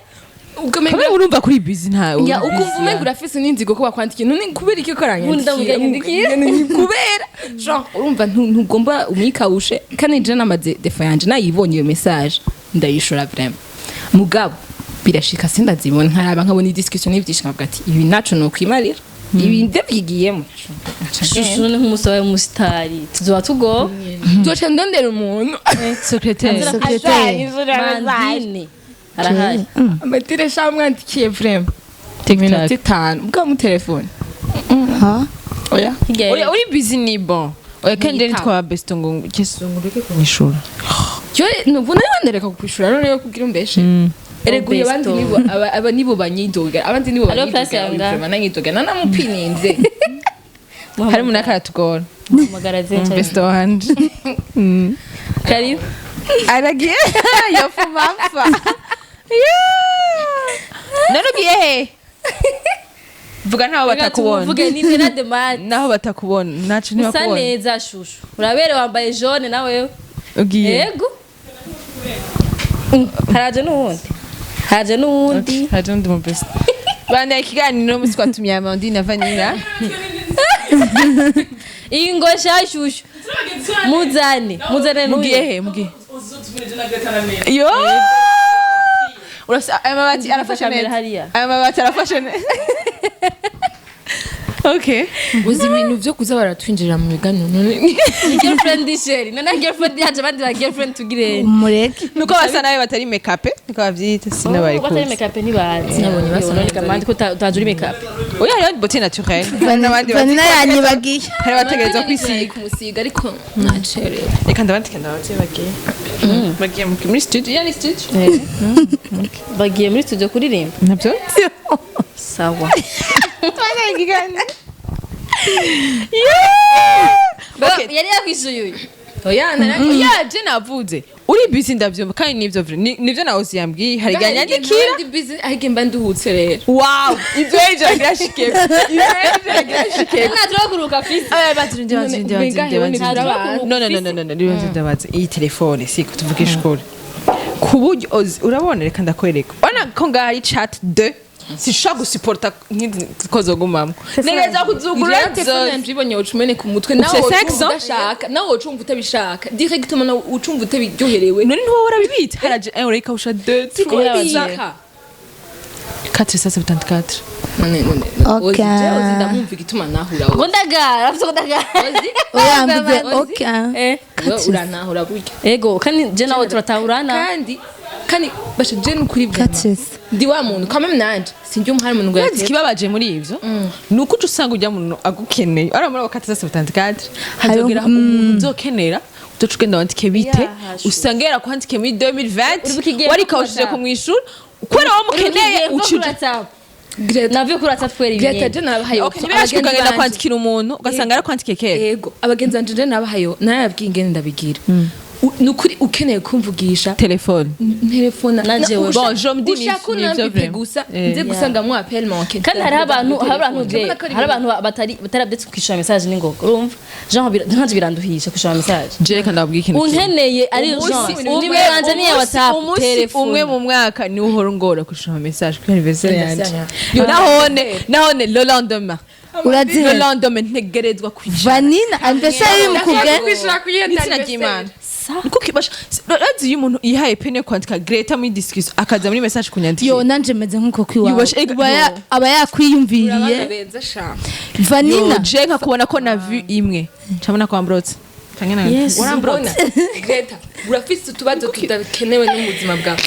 ukamenya Kamwe urumva kuri busy nta ya ukumva umenga urafise n'inzigo ko bakwandikiye. None kubera iki ko Nkunda aranyandikiye? Kubera genre urumva ntugomba umwikawushe. Kandi je namaze défaut yanje, nayibonye iyo message ndayishura vraiment, mugabo birashika sindazibona, nkaraba nkabona idiscussion n'ivyinshi, nkavuga ati ibi naco nokwimarira, ibi ndavyigiyemo. Shushu ni nk'umusore w'umusitari, tuzoba tugo Tuzoca ndondera umuntu. Secrétaire. Secrétaire. Mandine arahari. Amatire sha mwandikiye vraiment Tic iminota tac. 5 mbwa mu telefone. Ha? Oya. Hirya. Oya, uri busy ni bon. Oya, kandi rero twaba best ngo keso ngo ureke kunyishura. Yo nubu nawe wandereka kukwishura none yo kugira umbeshe. Erega uyu abandi nibo aba nibo banyidoga, abandi nibo Hariho place banyidoga. yawe ngaha. Vraiment nanyidoga nanamupininze. Hari umuntu akaratugora. Muhamagara zenshi. Best wanje. Karibu. Aragiye yofuma apfa. None ugiye he? Vuga ntaho batakubona. Tuvuge ni Tera de Mate. Naho batakubona ntaco Usa ntibakubona. neza shushu, urabere, wambaye jaune nawe. Ugiye. Yego. Haraje n'uwundi, haraje n'uwundi. Haje undi mu best. Banda ikiganiro musi twatumye Amandine na Vanilla. Ingo shashushu. Muzane, muzane. Mugiye he? Mugiye yo. Urasa aya mabati arafashe Kamera neza. hariya. Aya mabati arafashe neza. Okay. Uzi ibintu byo kuza baratwinjirira mu biganiro none? Girlfriend sheri. None girlfriend yaje, abandi ba girlfriend tugire. Mureke. Nuko basa nawe batari make up, niko bavyita, sinabaye Batari kuzi. make up ntibazi. Nabonye basa none neza. kamandi ko utazi uri make up. Oya, hariho beauté naturelle. Hari n'abandi Vanina yanyibagiye. hari abategerezwa kwisiga. Kumusiga ariko nacerewe. Reka ndabandike, ndabaze bagiye muri studio, yani studio. Bagiye muri studio kuririmba. Nabyo. Sawa. Twabaye ikiganiro. Okay. Yari yakwishuye uyu. Oya, Oya, je navuze uri busy, ndavyumva kandi nivyo nivyo nawe yambwiye, hari igihe anyandikira. Ariko mba nduhutse rero. Wow, ivyo ejo birashike, ivyo ejo birashike. Natwe kuruka fisi. Aya, bazirinde, bazirinde, bazirinde, bazirinde. Abantu. No, no, no, no, no, no, niba ndabaza iyi telefone siko tuvugisha ukuri ku buryo urabona, reka ndakwereka, urabona ko ngaho ari chat 2, sinshobora gusuporta nk'izi zogumamwo, ntegereza kuzugurura Ijya telefone zose. yanje ibonye ucumene ku mutwe nawe. Ufise Wocumva 500? udashaka, nawe wocumva utabishaka directement, nawe ucumva utabiryoherewe. None ntiwoba urabibitse, haraje un urayikawusha 2 3 Kubika. 4 74. None none. Ok. Ozi je, ozi ndamwumva igituma nahura. Ngo ndagara, afite ngo ndagara. Oya, mvuze ok. Eh. Wewe uranahura burya. Ego, kandi je nawe turatahurana. Kandi basha je nukuri vraiment. Katsis. Ndi wa muntu quand même nanje sinjye umuhari umuntu ngo Urazi yatetse. ikibabaje muri ivyo ni uko uca usanga ujya muntu agukeneye ari muri abo 474, hazogera umuntu uzokenera, uzoca ugenda wandike bite? Yahashu. Usanga yarakwandike muri 2020, Uribuka igihe warikawushije WhatsApp? kumwishura kubera wowe mukeneye ucuja. Greta. Navyo kuri WhatsApp kwera Greta, ibintu. je nabahaye Okay, ntibirashika ukagenda kwandikira umuntu ugasanga yarakwandikiye kera. Yego, abagenzi banje je nabahaye, narababwiye ingene ndabigira. Nukuri ukeneye kumvugisha, Telefone. Telefona. Na jewe. Bon, je me dis ushaka nivyo unambipe vraiment. gusa Eh. nze gusanga mu appel manqué. Kandi hariho abantu, hari abantu batari update kwishura message n'ingoga, urumva genre nanje biranduhisha kwishura message. Je reka ndababwira ikintu kimwe. Unkeneye ari Umunsi urgence, umwe- nimero yanje ni iya WhatsApp, umunsi telefone. umwe mu mwaka niwo uhora ungora kwishura ama message kuri anniversaire yanje. Anniversaire. Nahone le lendemain, le Urazihe? lendemain ntegerezwa kwicara. Vanina anniversaire y'umukubwe. N'izina ry'Imana niko kibasha. Urazi iyo umuntu yihaye peine yo kwandika Greta muri discussion, akaza muri message kunyandikira. Yo, nanje meze nk'uko kwiwawe. Yubashe- Aba aba yakwiyumviriye. Beza sha. Vanina. Yo, je nkakubona ko na vue imwe ncabona ko wambrotse. Yes. Warambrotse. Greta, urafise utubazo tudakenewe n'ubuzima bwawe.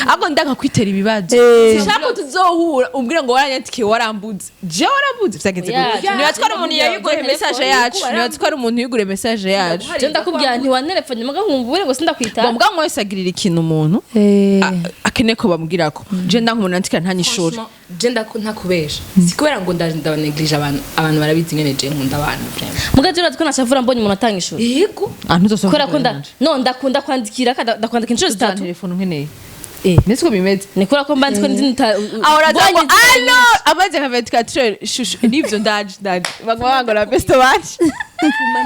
Ahubwo ndanga kwitera ibibazo. Eh. Sinshaka ko tuzohura umbwira ngo waranyandikiye warambuze. Je warambuze vyagenze Oya, gute? Niba twari umuntu yayigure message yacu, niba twari umuntu yigure message yacu. Je ndakubwira ntiwantelefone muga nkumva ubure ngo sindakwita. Bon, mbwa wese agirira ikintu umuntu Eh. akeneye ko bamubwirako. Je ndanga umuntu yandikira ntanyishure. Franchement, je ntakubesha, si kubera ngo ndabaneglige abantu, abantu barabizi ingene je nkunda abantu vraiment. Muga je urazi ko nashavura mbonye umuntu atanga ishuri. Yego. Ah, ntuzosoma. Kubera ko nda no ndakunda kwandikira kandi ndakwandika inshuro zitatu. Telefone nkeneye. Eh. Nese ko bimeze. Ni kubera ko mba nzi ko n'izindi Aho uraza ngo mbonye izindi- allo, amaze nka 24 heures shushu nivyo, ndaje ndaje, baguma bangora besto banje.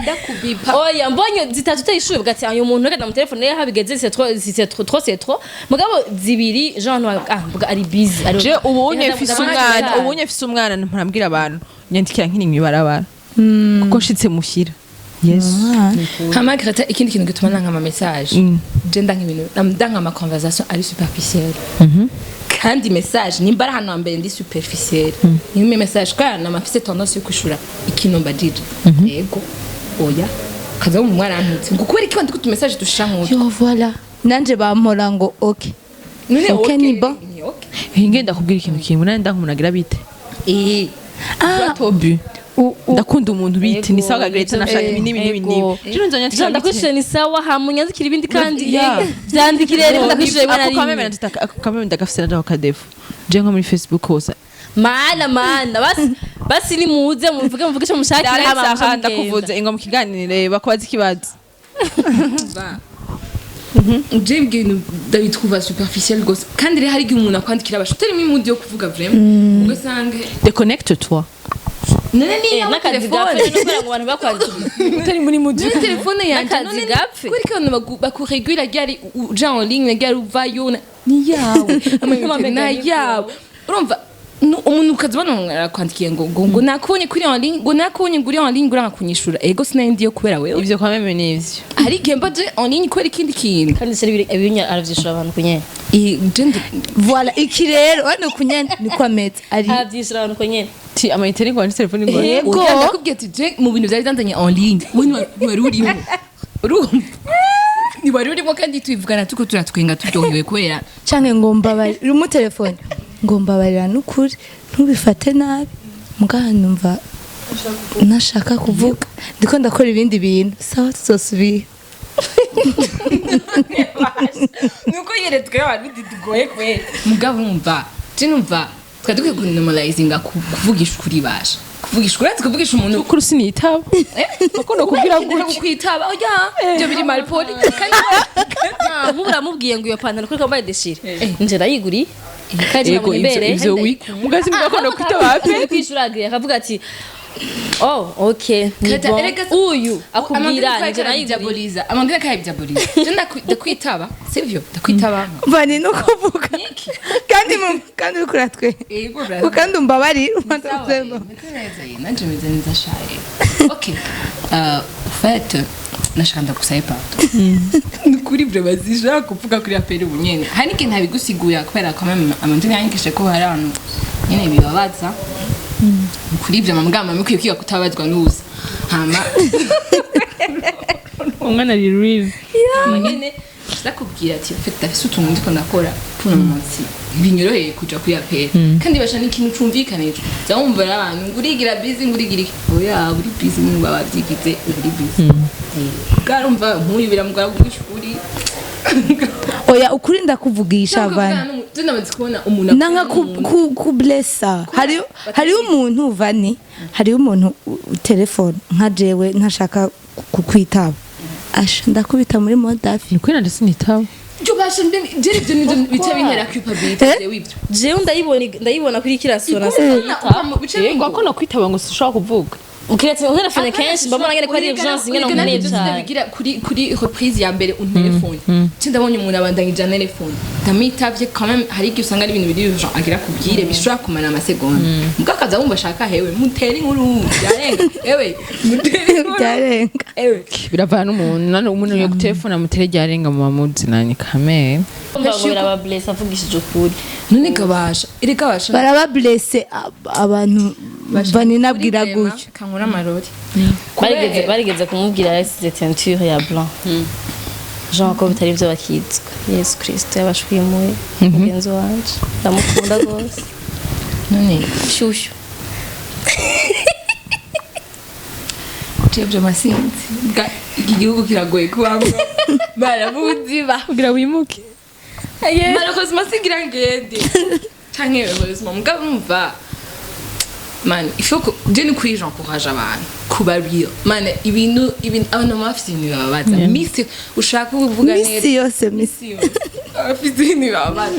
Ndakubipa. Oya, mbonye zitatu utayishuye ugati uyu muntu reka ndamutelefone ye habigeze, c'est trop, si c'est trop trop, c'est trop. Mugabo zibiri genre ah mbuga ari busy ari. Je ubunye mfise umwana, ubunye mfise umwana, nturambwira abantu nyandikira nkiri mw'ibarabara kuko nshitse muhira, Yesu. Hama Greta, ikindi kintu gituma nanka ama message, je ndanka ibintu, ndanka ama conversation ari superficielle. Kandi message nimba ari ahantu hambere ndi superficielle nimba message, kubera nama mfise tendance yo kwishura ikintu mbajije yego, oya, kaza mu mwana antutse ngo kubera iki wandika utu message dusha nk'utwo. Yo, voilà, nanje bampora ngo ok. None Ok, ni bon. Ni ok. Hinge ndakubwira ikintu kimwe, nani ndanka umuntu agira bite. Eh. Ah. Tobu. U Ndakunda umuntu bite ni sawa Greta, nashaka ibi n'ibi n'ibi n'ibi, je nzonyandikira. Jean ndakwishuye ni sawa, hama unyandikira ibindi kandi. Yeah. Vyandikire rero, ndakwishuye rimwe na Ako kameme rimwe. ako kameme ndagafise naje ako kadefu je nko muri Facebook hose. Mana mana, basi basi nimuze muvuge, muvuge icyo mushakira hama Ndarenze aha. muce mugenda. Ndakuvuze ingo mu kiganiro bakubaza ikibazo. Je ibintu ndabitrouva superficiel gose, kandi rero hari igihe umuntu akwandikira abasha utarimo i mood yo kuvuga vraiment, ugasanga Déconnecte toi. None ni yawe N'akazi gapfe telefone. no kubera ngo abantu bakwandikiye. Utari muri mood. None telefone yanje. N'akazi None gapfe. kubera ko abantu bakuregura ryari uja en ligne, ryari uvayo, ni yawe amayinite Amamega ni ni yawe, urumva. Umuntu ukazibona umuntu arakwandikiye ngo nakubonye kuri en ligne, ngo nakubonye ngo uri en ligne, uranga kunyishura. Ego, sinari ndiyo kubera wewe. Ivyo kwa même nivyo. Hari igihe mba je en ligne kubera ikindi kintu. Kandi se ibinya aravyishura abantu kunyene. Je Voilà, iki rero hano kunyene niko ameze ari. Aravyishura abantu kunyene. Ti amayinite ngo telefone ngo Ego. Oya, ndakubwiye ati je mu bintu byari byanzanye en ligne we ntiwari urimo, urumva, ntiwari urimo, kandi tubivugana tuko turatwenga turyohewe kubera Canke ngo mbabarira, mu telefone ngo mbabarira n'ukuri, ntubifate nabi, mugabo numva ntashaka kuvuga, ndiko ndakora ibindi bintu. Sawa, tuzosubira. Nuko yeretswe abantu tugoye kwera, mugabo numva je numva twari dukwiye kunormalizinga kuvugisha ukuri, basha kuvugisha ukuri, uretse kuvugisha umuntu. Kuri sinitaba kuko no kubwira gutyo. Kwitaba, oya, ibyo biri mal poli kandi. Nk'ubu uramubwiye ngo iyo pantaro kuri kambaye déchiré, nje ndayiguriye kandi Ego, nabonye ivyo imbere. ivyo wi mugazi mvuga ko no kwitaba pe. Kwishura agriye akavuga ati oh ok, ni Kata, bon. erega Uyu akubwira nje nayiguriye. Diaboliza amandine kayidiaboliza, je ndakwitaba, sivyo, ndakwitaba. Vani no kuvuga kandi kandi uriko uratwe Ego. kandi umbabarire ubanza kuzemba. Nanje meze neza shaye. Ok, fait nashaka ndagusabe pardon nukuri, vraiment sinshaka kuvuga kuri appel ubu nyene. Hari n'igihe ntabigusigurira kubera quand même amandine yanyigishije ko hari abantu nyene bibabaza kuri ibyo mugamba mukwiye kwiga kutabazwa n'ubusa hama. Umwana ari real. Hama nyene ndakubwira ati mfite ndafise utuntu ndiko ndakora kuno munsi, binyoroheye kuja kuri appel, kandi basha n'ikintu cumvikanije zawumva n'abantu ngo urigira busy, ngo urigira iki. Oya, uri busy nyine baba bavyigize uri busy bwarumva nk'uyu biramugora kuvugisha ukuri. Oya, ukuri ndakuvugisha, Vani. Tunamaze kubona umuntu Nanga akora ku blessa. Hariho umuntu, Vani, hariho umuntu telefone nka jewe ntashaka kukwitaba, asha ndakubita muri mode avion. Ni kuri nanje sinitaba. Byo basha je ivyo nivyo bica bintera culpabilité jewe ivyo. Jewe ndayibona kuri kirasona. Yego, ko no kwitaba ngo sinshobora kuvuga. Ukiretse unterefone kenshi mbona ngene ko ari urgence, ngene nkeneye cyane. Ndabigira kuri reprise ya mbere unterefone cyo ndabonye umuntu abandanyije telefone ndamitavye quand même. Hari igihe usanga ari ibintu biri urgent agira kubwire bishobora kumara amasegonda, mbwa akaza wumva ashaka hewe mutere inkuru byarenga, ewe mutere inkuru. Byarenga. Ewe. Biravana n'umuntu nane, umuntu yo gutelefona mutere ryarenga mu bamuzi nanye kamere. Umva ngo biraba bless avugishije ukuri. None gabasha erega basha. Baraba blessé abantu, Vani nabwira gutyo. Kankura amarori. Barigeze kumubwira yasize teinture ya blanc, genre ko bitari byo bakitswe. Yesu Kristo yabashwimuye mugenzi wanje, ndamukunda rwose. None Shyushyu. Jebyo masinzi iki gihugu kiragoye kubamo barabuziba. Kugira wimuke. Malheureusement singira ngende canke heureusement, mugabo urumva man, il faut que je ni kuri j'encourage abantu kuba real man. Ibintu abantu baba bafite ibintu bibabaza misi ushaka kuvuga neza. Misi yose, misi. Bafite ibintu bibabaza,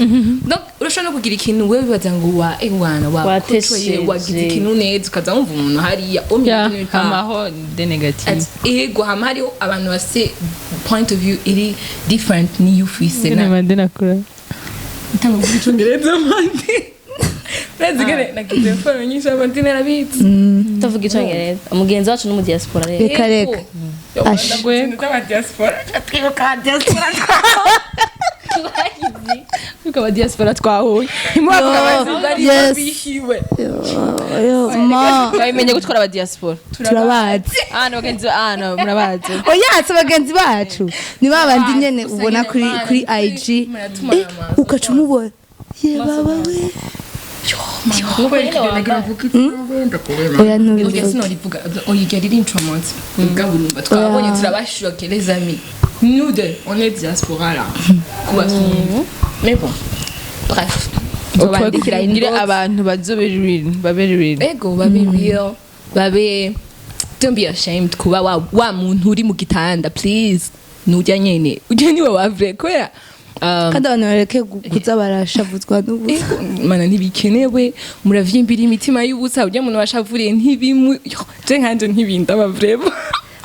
donc urashobora no kugira ikintu wewe bibaza ngo wa ewana wakocoye, Watesheje. wagize ikintu neza, ukaza wumva umuntu hariya Ya, omwe hamaho de negative. Ati ego, hama hariho abantu bafite point of view iri different niyo ufise na Mande nakura. Ntanga kuvuga icongereza mande urazi gane nagize telefone nyinshi amandi narabitse. Tuvuga icyongereza, mugenzi wacu no mu diaspora rero. Reka reka. Asha. Diaspora. Twibuka diaspora. Twibuka aba diaspora twahuye. Ntimubavuga. Yo, yes. Bihiwe. Yo, ma. Babimenye gutwara aba diaspora. Turabazi. Ah, no bagenzi, ah no murabazi. Oya, si bagenzi bacu, ni ba bandi nyene ubona kuri IG. Muratuma amaso. Ugaca umubona ye baba we. Oya, Oya. ntubivuge. Sinorivuga oya, riri intromonsi ubwo urumva twabonye turabashoke les amis, nous deux on est diaspora là kubasumba, mais bon, bref. Nzobandikira Kugira inbox. abantu bazobe real, babe real. Ego, babe real, babe, don't be ashamed kuba wa muntu uri mu gitanda, please. Nujya nyene ujya niwe wa vrai kubera Kandi abantu bareke kuza barashavuzwa n'ubusa. Ego, mana ntibikenewe muravyimbira imitima y'ubusa. Ujya muntu washavuriye ntibimu. Yo, je nkanje ntibindaba vraiment.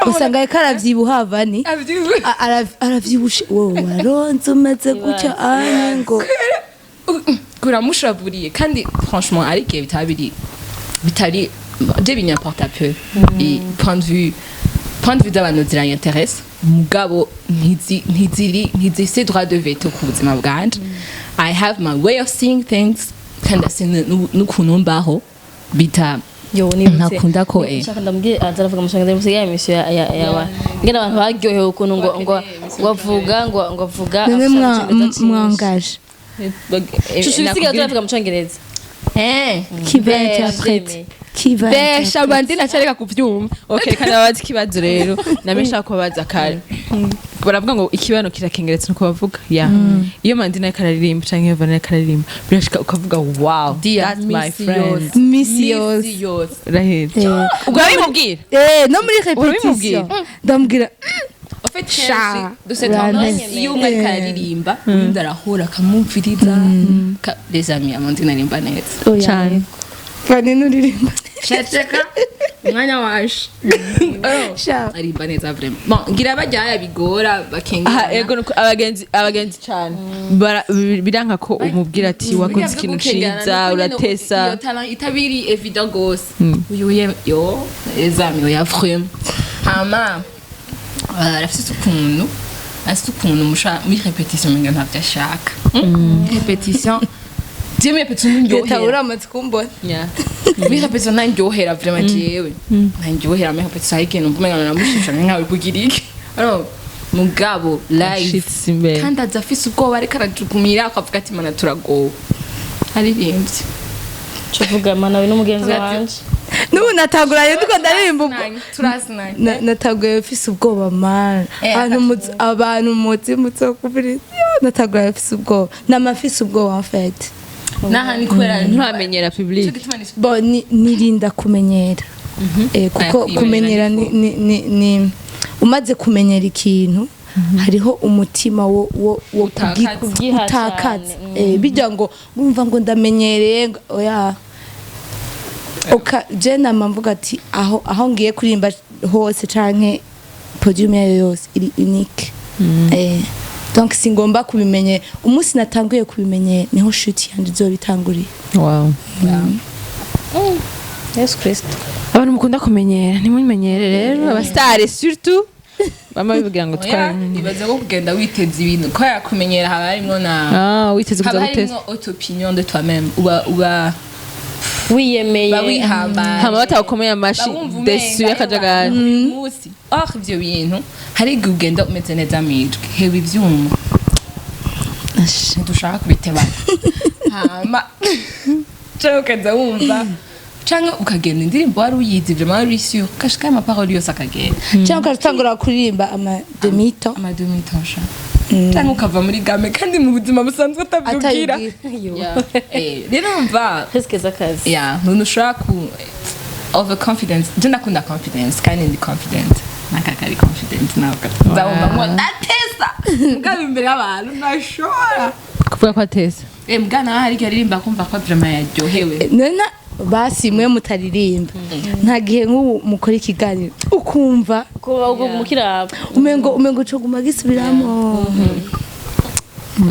Usanga ariko aravyibuha, Vani. Avyibuha. Aravyibushe, wowe waronze umeze gutya anye ngo Kuramushavuriye kandi franchement ari igihe bitaba biri bitari je binyimporta peu et point de vue z'abantu ziranyinteresse, mugabo ntiziri ntizifise droit de veto ku buzima bwanje. I have my way of seeing things kandi ase n'ukuntu mbaho bita Yo, nibutse. Ntakunda ko, Nshaka ndamubwire aza aravuga mu Cyongereza, nibutse ya émission ya ngene abantu baryohewe ukuntu ngo avuga ngo avuga None afise icyongereza cyinshi. mwangaje. Shushu bisigaye turavuga mu Cyongereza. Qui va interprète? Qui va Besha abandi nacareka kuvyumva. Okay, reka ndababaza ikibazo rero namwe nshaka kubabaza kare. Baravuga ngo ikibano kirakengeretse, nuko bavuga ya iyo Mandina ariko araririmba canke iyo Vanessa ariko araririmba, birashika ukavuga: "Wow, Dear, that's my misi friend." yose. Misi yose. Misi yose. Rahera, urabimubwira? No muri Urabimubwira? répétition ndamubwira. En fait, Sha. kenshi dufite tendance, iyo umwe ariko araririmba uwundi arahura akamwumviriza. Les amis, Amandine aririmba neza. Oya. Cane. Vanina uririmba. Ceceka, umwanya waje. Sha. Aririmba neza vraiment. Bon, ngira bajya bigora Aha. bakengera. Ego, nuko abagenzi cane biranka ko umubwira ati: "Wakoze ikintu ciza, uratesa." Iyo talent itabiri évident gose, uyu yo les amis, oya, vraiment. Hama arafise ukuntu musha muri répétition menga ntavyo ashaka. Répétition, je muri répétition Leta ndyohera. Uramaze kumbona. Muri répétition ntandyohera vraiment, jewe ntandyohera muri répétition. Hari ikintu numva umenga namushusha nkawe kugira iki. Alors, mugabo live Ashitse imbere. kandi aza afise ubwoba, ariko arajugumira akavuga ati: "Mana, turagowe," aririmbye. Tuvuga mana we n'umugenzi wanje. N'ubu natanguranye ndiko ndaririmba ubwo. Turasinanye. Nataguye mfise ubwoba, mana. Abantu muzi muzokubiriza, nataguye mfise ubwoba, nama mfise ubwoba en fait. Naha ni kubera Nturamenyera public. Nico gituma Bon, nirinda kumenyera, kuko Aya, kumenyera ni umaze kumenyera ikintu, hariho umutima wo Utakaza. Kubyiha utakaza. cane. Bijya ngo urumva ngo ndamenyereye oya. Oka je nama mvuga ati aho ngiye kuririmba hose canke podium yayo yose iri unique. Donc singomba kubimenyera. Umunsi natanguye kubimenyera niho shit yanje izoba itanguriye. Wow. Yesu Kristo. Abantu mukunda kumenyera, ntimumenyere rero, abasitari surtout bama bivugira ngo Oya, twara. nibaza ko kugenda witeza ibintu ko yakumenyera haba harimwo na Ah, witeze kuza haba guteza. harimwo auto opinion de toi-même, uba Wiyemeye. uba wihambaye. Hama batagukomeye amashi, bawumva desu y'akajagari. Buri munsi. Or ivyo bintu, hari igihe ugenda umeze neza mwijwi, hewe ivyuma ntidushaka kubitebana, hama canke ukaza wumva, canke ukagenda indirimbo wari uyizi vraiment, wari uri sûr, ugashikayo amaparole yose akagenda. Cyangwa ugatangura kuririmba ama demi-ton. Ama demi-ton sha, canke ukava muri gamme kandi mu buzima busanzwe utavyubwira. Atayibwira. Rero umva, Risque z'akazi. Ya ntuntu ushobora ku overconfidence. Je ndakunda confidence kandi ndi confident, nakakari confident nawe nzawumva ngo ndatesa, mugabo imbere y'abantu ntashobora Kuvuga ko ateza. Mbwa nawe hari igihe aririmba kumva ko vraiment yaryohewe. None basi mwe mutaririmba, nta gihe nk'ubu mukora ikiganiro ukumva Kuba ubwo mukiraba. umengo coguma gisubiramo?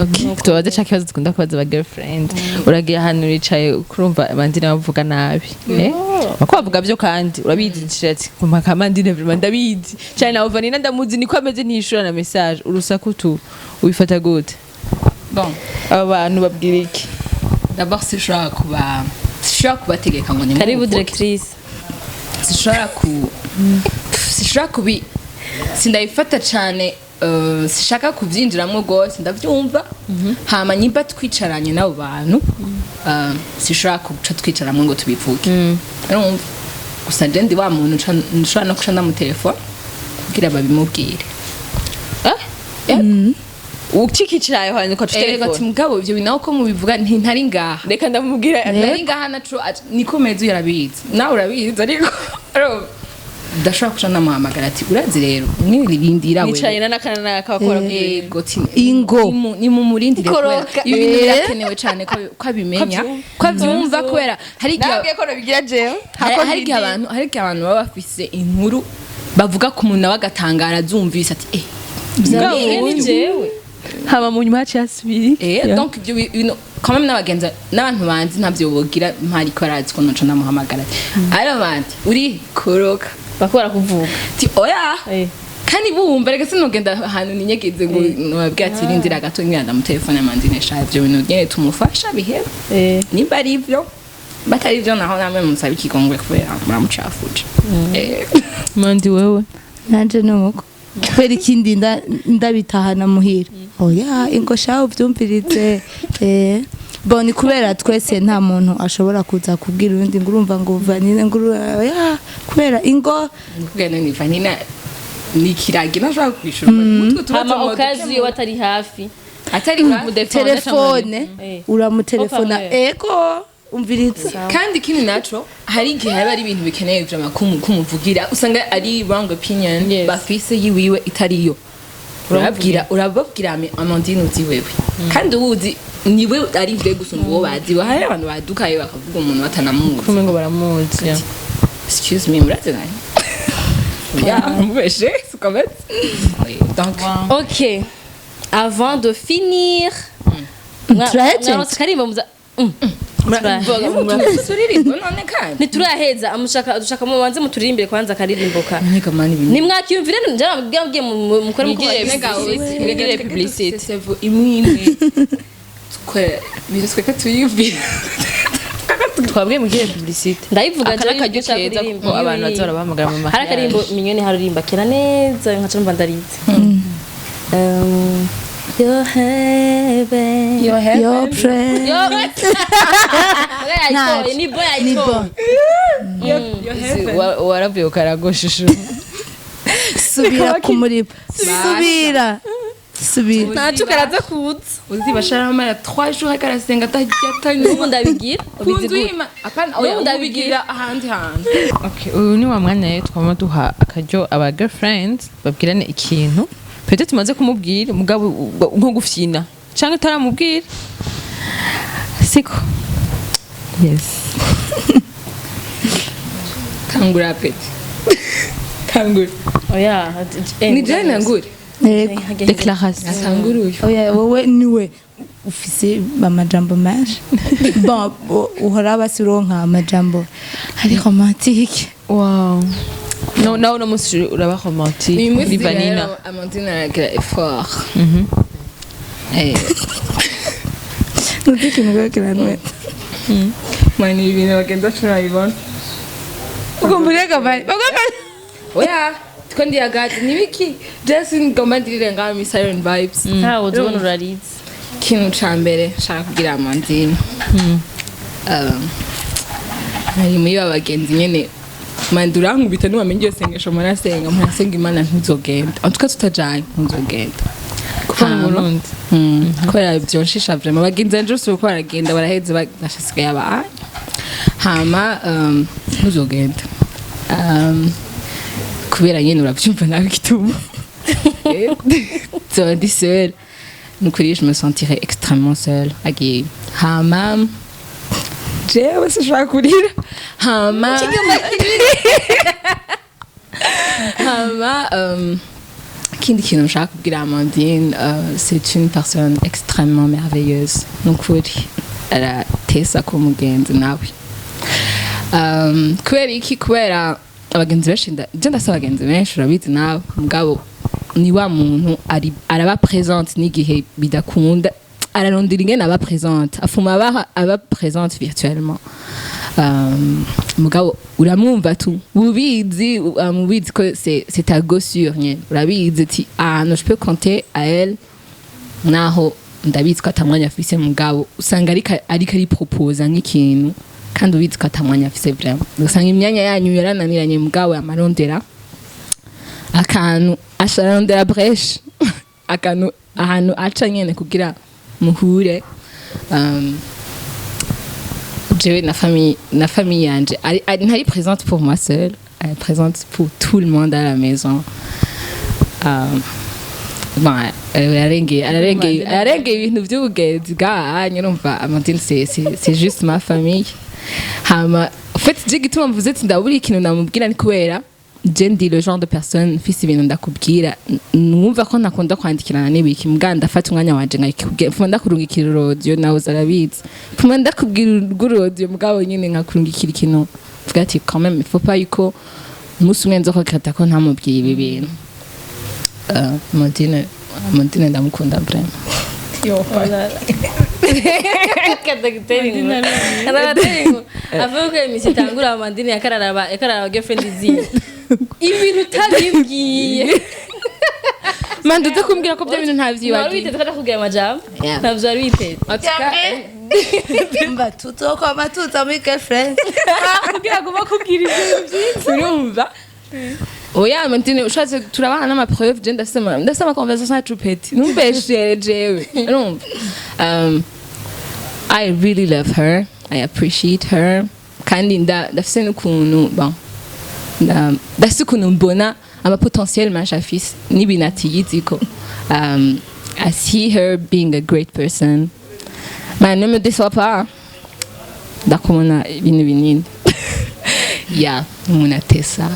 Okay. Tubaze ca kibazo dukunda kubaza aba girlfriend. Uragiye ahantu, uricaye, kurumva Mandine bavuga nabi, eh, bako bavuga byo kandi urabizi nshira ati kumpa ka Mandine vraiment ndabizi cyane, nawe Vanina ndamuzi niko ameze, ntishura na message, urusaku tu ubifata gute? Bon. Aba bantu babwira iki? D'abord sinshobora kubategeka ngo ni Karibu directrice. Sinshobora kubi sindabifata cyane, sishaka kubyinjiramo rwose. Ndabyumva, hama nyimba twicaranye n'abo bantu, sishobora guca twicaramo ngo tubivuge. Urumva gusa je ndi wa muntu nshobora no guca ndamutelefone kugira babimubwire. Ucikicirayo hanyuma ukaca Erega ati telefone. Mugabo ibyo bintu ko mubivuga ntari ngaha. Reka ndamubwira. Ntari ngaha naco niko meze, yarabizi nawe urabizi, ariko urumva, ndashobora guca ndamuhamagara ati: "Urazi rero mwirindira we." Nicaye na nakana nakakora. Yego, ati Ingo. Nimumurindire kubera Koroka. ibi bintu birakenewe cyane ko abimenya, ko abyumva, kubera hari igihe Nabwiye ko nabigira jewe. hari igihe abantu baba bafise inkuru bavuga ku muntu nawe agatangara azumvise ati: "Eh." Ni jewe. Hama mu nyuma haciye hasubira. Donc ibyo bintu Quand même n'abagenzi n'abantu banzi ntavyo bogira mpari ko arazi ko noca ndamuhamagara ati: "Arabandi uri koroka." Bako barakuvuga. Ti oya. Kandi bumva reka sinogenda ahantu ninyegeze ngo nababwira ati: "Rindira gato ngira ndamutelefone Amandine." Sha, ivyo bintu nyene tumufasha bihebe. Nimba ari ivyo batari ivyo naho, namwe musaba ikigongwe kubera muramucafuje. Mandi, wewe? Nanje nuko, kubera ikindi ndabitahana muhira, oya, ingo shaho uvyumvirize. Bon, ni kubera twese nta muntu ashobora kuza kubwira undi ngo urumva ngo Vanine ngo oya, kubera ingo. Kubwira ni Vanina ni kiragi ntashobora kwishura umutwe tuba Hama okazi watari hafi? Atari hafi. Telefone. Uramutelefona. Haut-parleur. Ego, umviriza. Kandi ikindi naco, hari igihe haba ari ibintu bikeneye vraiment kumuvugira, usanga ari wrong opinion bafise yiwiwe itariyo. Urababwira Amandine uzi wewe kandi uwuzi niwe ari vrai gusumba uwo bazi. Hari abantu badukaye bakavuga umuntu batanamuzi. Kumwe ngo baramuzi, yeah. Excuse me, murazi nani ya mubeshe sikometse. Donc Ok, avant de finir, Turahejeje? mwaronse akarimbo muza Turirimbo none kandi? Ntituraheza, amushaka dushaka mubanze muturirimbire kwanza akaririmbo ka Nigga man, ibintu nimwakiyumvire njye mukore muko. Mwigire mwigire publicité. Imwe imwe twe ibintu tweka tuyumvira. Twabwiye mugire publicité. Ndayivuga. Aka Jewe n'akaryo ibyo keza kuririmba. kuko abantu baza barabahamagara mu Hari akarimbo mariage. Minyoni haririmba kera neza, nkaca numva ndarize. Your heaven. Your heaven. Your friend. Yo. Yayitoye, ni bo Ni bo. Yayitoye. Waravuye ukaragoshushu. Subira ku murimo, subira, subira. Ntaco karaza kuza. Uzi basharamara 3 jours akarasenga atarya atanywa. Ubu ndabigira. Ku nzu y'Imana, apana, oya. N'ubu ndabigira. Ubigira ahandi hantu. Okay, uyu ni wa mwanya rero twama duha akaryo aba girlfriends babwirane ikintu peut-être tumaze kumubwira, mugabo nko gufyina canke utaramubwira, siko? Yes. Kangura peti, kangura. Oya. Ni jewe nangure? Yego. Déclaration. Kangura uyu. Oya, wowe niwe ufise amajambo menshi. Bon, uhora basi uronka amajambo ari romantique. Wow, no, nawe uno munsi uraba romantique. Uyu munsi Muri Vanina. rero Amandine aragira effort. Ntuzi ikintu kiba kiranweta. Mani, ibintu bagenda turabibona. Ugomba urega bari bagomba. Oya, tiko ndiyagaje nibiki, just ngomba ndirire ngaho mi siren vibes. Ntawe uzibona urarize. Ikintu ca mbere nshaka kubwira Amandine, ari muri ba bagenzi nyene mandi urankubita ntiwamenye iryo sengesho murasenga murasenga Imana ntuzogenda, en tout cas tutajanye ntuzogenda. Kuva mu Hama. Burundi. Kubera vyonshisha vraiment, bagenzi banje bose uko baragenda baraheze, bashasigaye abanya. Hama ntuzogenda, kubera nyene uravyumva nawe igituma nzoba ndi seule. Nukuri je me sentirais extrêmement seule agiye. Hama jewe sinshobora kurira. Hama ikindi kintu nshaka kubwira Amandine, c'est une personne extrêmement merveilleuse. Nukuri aratesa ko mugenzi nawe. Kubera iki? Kubera abagenzi benshi je ndasaba abagenzi benshi, urabizi nawe, mugabo ni wa muntu ari araba présente n'igihe bidakunda, ararondera ingene aba présente, afuma aba présente virtuellement. Mugabo uramwumva tu ubizi, mubizi ko c'est ta go sûre nyene, urabizi ati: "Ah non, je peux compter à elle." Naho ndabizi ko atamwanya afise, mugabo usanga ariko ari proposa nk'ikintu kandi ubizi ko atamwanya afise vraiment. Usanga imyanya yanyu yarananiranye, mugabo amarondera akantu, asharondera brèche, akantu ahantu aca nyene kugira muhure. Jewe na famille yanje ntari présente pour moi seule, elle est présente pour tout le monde à la maison. Bon, ararengeye ibintu by'ubugenzi bwahanye. Urumva Amandine, c'est juste ma famille. Hama en fait je gituma mvuze ati ndabura ikintu namubwira ni kubera Je ndi le genre de personne mfise ibintu ndakubwira, numva ko ntakunda kwandikirana n'ibiki, mbwa ndafata umwanya wanje nkakubwira. Mfuma ndakurungikira audio, nawe uzarabizi, mfuma ndakubwira urwo mugabo nyine nkakurungikira ikintu, mvuga ati quand même il faut pas yuko umunsi umwe nzokokata ko ntamubwiye ibi bintu. Amandine ndamukunda vraiment. Kadagitera inkuru, aratera inkuru avuga ko émission itangura, Amandine yakararaba girlfriend ziwe, ibintu utabibwiye. Manda uze kumbwira ko byo bintu wari ntavyibagiye. witeze ko atakubwira amajambo? Yeah. Ntabyo wari witeze. Mba tuzokwama tuza muri girlfriend. Kugira ngo bakubwire ibintu byiza. Urumva, oya Amandine, ushatse turabana n'ama preuve. Je ndafise ama conversation yacu petit, numbeshere jewe, urumva. I really love her, I appreciate her, kandi ndafise n'ukuntu, bon, ndafise ukuntu mbona ama potentiel menshi afise n'ibintu atiyiziko. I see her being a great person. Man, ne me déçois pas, ndakubona ibintu binini ya umuntu atesa.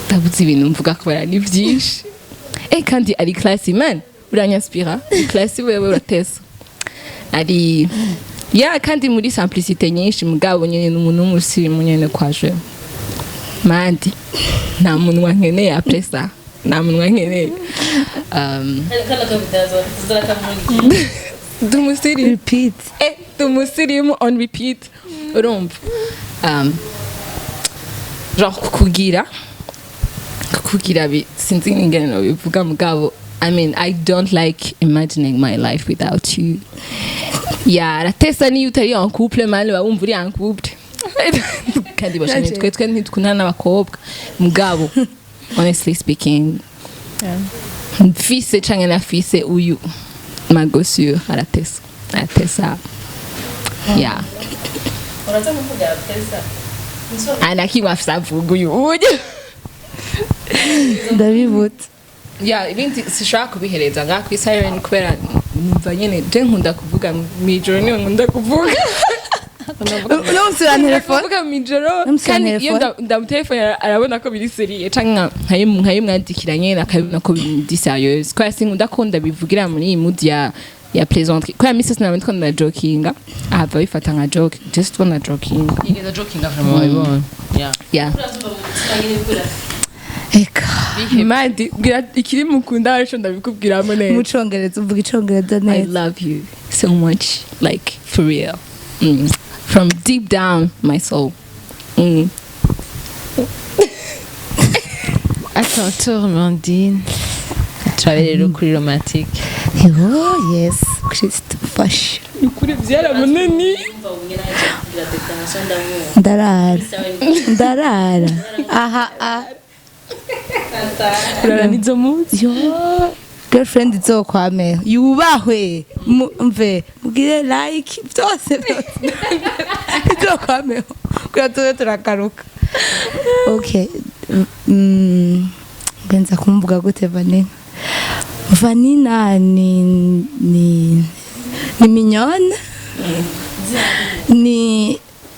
Ndabuze ibintu mvuga kubera ni byinshi. Kandi ari classy, man, uranyaspira, uri classy wewe, uratesa, ari ya kandi muri simplicité nyinshi, mugabo nyene n'umuntu w'umusirimu nyene kwaje. Mandi nta munwa nkeneye après ça, nta munwa nkeneye. Kano kabidazo tuzarakavuga. Ndi umusirimu. Repeat. Ndi umusirimu on repeat, urumva. Genre kukugira sinzi ingene nobivuga, mugabo I mean, I don't like imagining my life without you. Ya aratesa, niyo utari en couple, man, uba wumva uri en couple. Kandi bashanye twe ntitukundana n'abakobwa, mugabo honestly speaking, mfise canke nafise uyu magosure, aratesa, aratesa, yeah. Uraza kuvuga pesa. Anakimwe afise avuga uyu uyu. Ndabibutse. Ya, ibindi sishobora kubihereza ngaha kuri siren kubera numva nyene je nkunda kuvuga mw'ijoro, niyo nkunda kuvuga. Uno munsi wa telefone. Kuvuga mw'ijoro. Umunsi wa Kandi iyo telefone. Ndamutelefone arabona ko biri sérieux, canke nkayimwandikira nyene akabona ko biri sérieuse, kubera sinkunda ko ndabivugira muri iyi mood ya plaisanterie, kubera misi yose naba ndiko ndajokinga, ahava bifata nka joke, just wanna joking. Yigeze jokinga vraiment, wabibonye, yeah. Yeah. Eka. Madi, bwira ikiri mukunda arico ndabikubwiramo neza. Mu congereza, uvuga icongereza I neza. love you so much, like for real. From deep down my soul. À ton tour, Mandine, turabe rero kuri romantique. Oh yes, Christ fashe. Ukuri byaramunani. Ndarara, ndarara aha a. Urara nizo munsi. Yo, girlfriend izokwame yubahwe. Mve mugire like byose byose izokwameho kugira tube turagaruka. Okay, mbenza kumvuga gute? Vanina, Vanina ni mignonne,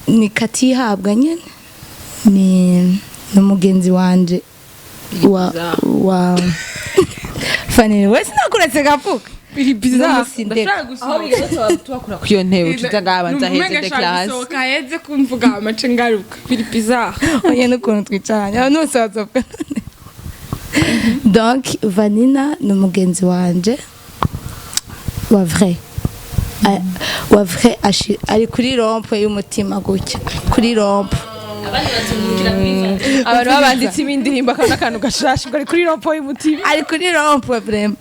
ni katihabwa nyene, ni umugenzi wanje wa Fanny wese, nakuretse gavuga. Biri bizarre. N'umunsi. Aho bigeze tubakura kuri iyo ntebe, tuza ngaha, banza heze déclaration. Heze kumvuga amace ngaruka, biri bizarre. Oya, n'ukuntu twicaranye abantu bose bazovuga. Donc Vanina ni umugenzi wanje wa vrai. Wa vrai, ari kuri rond-point y'umutima gutya, kuri rond-point. Abandi batungukira kuri Vanina. Abantu babanditse ibindirimbo akabona akantu gashasha ngo ari kuri rond-point y'umutima. Ari kuri rond-point vraiment.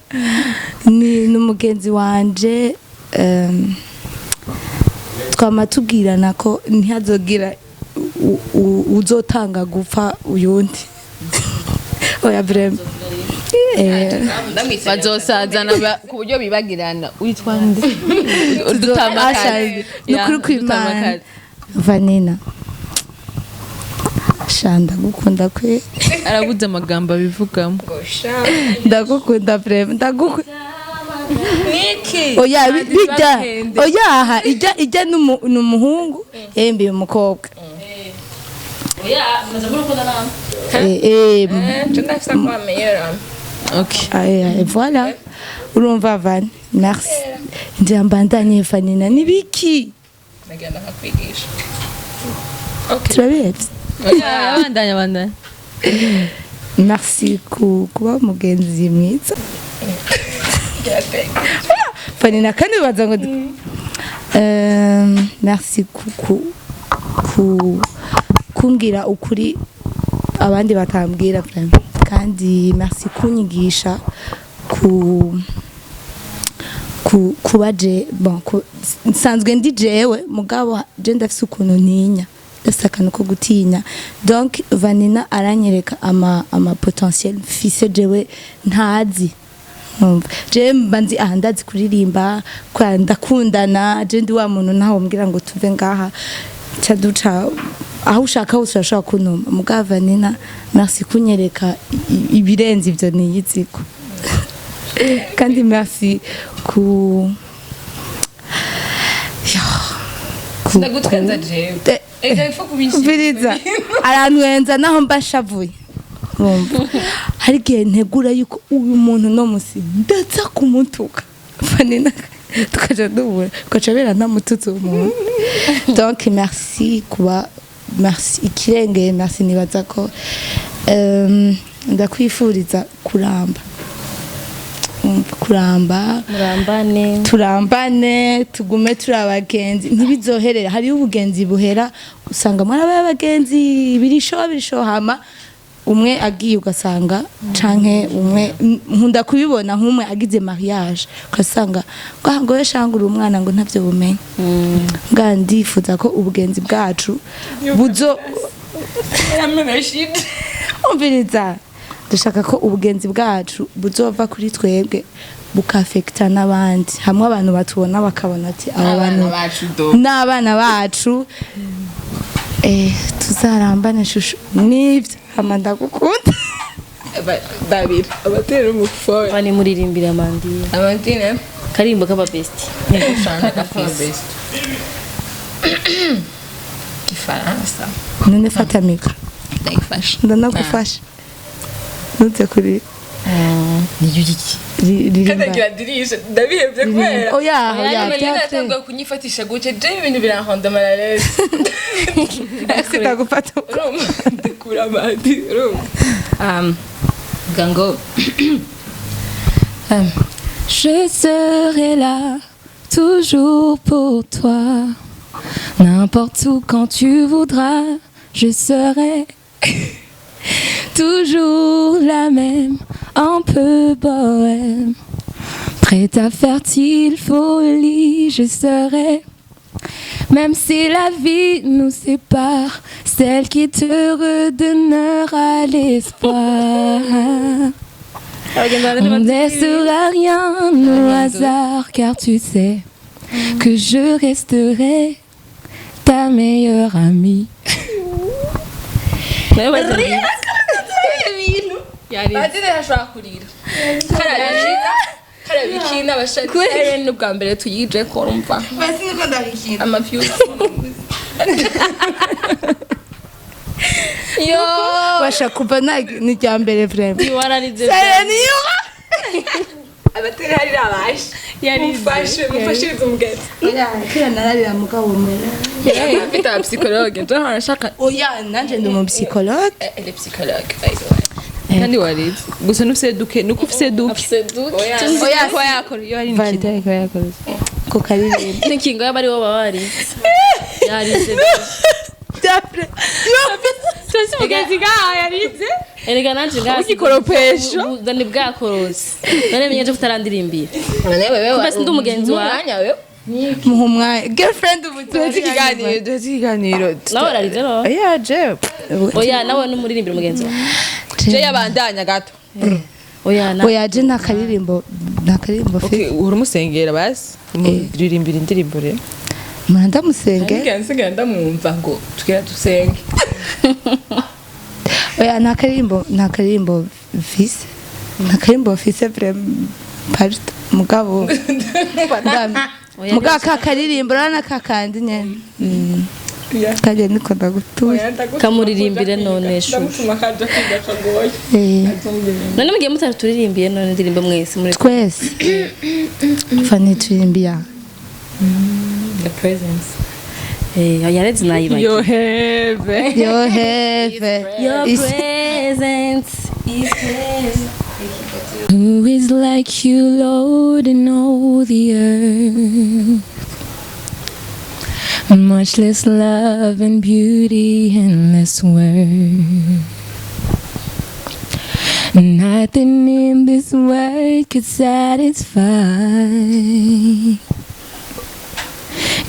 Ni umugenzi wanje, twama tubwirana ko ntihazogira uzotanga gupfa uyundi. Oya, vraiment. Bazosazana ku buryo bibagirana witwa nde. Udutamakazi. Ni ukuri kw'Imana, Vanina sha, ndagukunda kwe. Arabuze amagambo abivugamo. Ndagukunda vraiment, ndagukunda. Oya, bijya oya, aha ijya ni umuhungu yembiye umukobwa. Oya, mumaze muri namwe. Eh, eh. Je ndafise kuba meilleur ami. Okay. Ah, eh, voilà, urumva Vani, merci. Ngira mbandanye, Vanina, nibiki? Ndagenda nkakwigisha. Turabihevye. Abandanya, abandanya. Merci kuba umugenzi mwiza, Vanina. Kandi ubaza ngo merci ku kumbwira ukuri abandi batambwira, vraiment. Kandi merci kunyigisha ku kuba je, bon, nsanzwe ndi jewe, mugabo je ndafise ukuntu ntinya, ndafise akantu ko gutinya. Donc Vanina aranyereka ama potentiel mfise jewe ntazi. Numva je mba nzi aha, ndazi kuririmba kwa ndakundana. Je ndi wa muntu ntawe mbwira ngo tuve ngaha, ca duca aho ushaka hose, urashobora kuntuma. Mugabo Vanina, merci kunyereka ibirenze ivyo niyiziko. Kandi merci ku Ndagutwenza jewe. Ega ifo kubishima. Umviriza, arantwenza naho mba nshavuye. Urumva hari igihe ntegura yuko uyu muntu no musi ndaza kumutuka, Vanina tukaja duhura, tukaca bera ntamututse uwo muntu. Donc merci kuba, merci ikirengeye, merci. Nibaza ko ndakwifuriza kuramba. Umva, kuramba. Murambane. Turambane, tugume turi abagenzi, ntibizoherera. Hariho ubugenzi buhera, usanga mwarabaye abagenzi birisho birisho, hama umwe agiye ugasanga canke umwe, nkunda kubibona nk'umwe agize mariage, ugasanga ngo we shangura umwana ngo ntavyo bumenye. Nga ndifuza ko ubugenzi bwacu buzo umviriza, dushaka ko ubugenzi bwacu buzova kuri twebwe bukafekita n'abandi, hamwe abantu batubona bakabona ati aba bantu bacu do. N'abana bacu, tuzarambane shushu, nibyo. Hama ndagukunda. Babiri abatera umufore. Bane muririmbira Amandine. Amandine. Karimbo k'aba best. Shana gafise. Ifaransa. None fata micro. Ndayifasha. Ndanagufasha, ntuze kuri Niyo iki? Ririmba. Kandagira dirisha, ndabihevye kubera. Oya, oya. Amarina Byapfe. atanguye kunyifatisha gutya, je ibintu birankonda mal à l'aise. Sitagufata. Urumva ndakura amadi, urumva vuga ngo Je serai là toujours pour toi. N'importe où quand tu voudras, je serai toujours la même, un peu bohème. Prête à faire tille folie, je serai. Même si la vie nous sépare, celle qui te redonnera l'espoir. On ne laissera rien au hasard, car tu sais que je resterai ta meilleure amie. Nawe bazi. Padiri ashobora kurira karabikina, karabikina abashari n'ubwa mbere tuyije ko urumva Basi niko ndabikina. Amavyuzi. Yo. Basha kuva ni irya mbere vraiment. Wararize. Niyo. Abatari hari abashe mufashe, mufashirize umugenzi. Kera nararira, mugabo mera. Afite aba psychologue, je arashaka. Oya, nanje ndi umu psychologue. Elle est psychologue, by the way. Kandi warize gusa n'ufise duke, nuko ufise duke. Oya. Kuba yakora iyo hari Vale. nikita kuba yakora. Ko karirimba. N'inkingo y'abari bo baba barize. Yarize. Byapre. Turasi mugenzi ngaha yarize. Erega nanje ngaha. Ugikoropesho. Ni bwakorose. None menye je kutarandirimbira. Kuba sindi umugenzi wawe. Umwanya wewe. Muha umwanya girlfriend ubu. Duheze ikiganiro, duheze ikiganiro. Nawe wararize no? Oya, je Oya, nawe n'umuririmbira umugenzi wawe. je yabandanya gato. Oya na. Oya, je nta karirimbo, nta karirimbo Okay, fe. uhora umusengera basi muririmbira indirimbo rero. Muranda musenge. Nsigaye ndamwumva ngo tugira dusenge. Oya, nta karirimbo, nta karirimbo mfise, nta karirimbo mfise vraiment, pardon. Mugabo mugabo ka karirimbo urabona ka kandi nyene. Kandi niko ndagutuye. Kamuririmbire none, shushu. Ndamutuma kaja kwiga kagoye. None mugiye mutaturirimbiye none indirimbo mwese muri Twese fani turirimbiya. The presence. Yareze nayibagiwe. Yoheve. Yoheve. Your presence is heaven. Who is like you, Lord, in all the earth? Much less love and beauty and less worth. Nothing in this world could satisfy.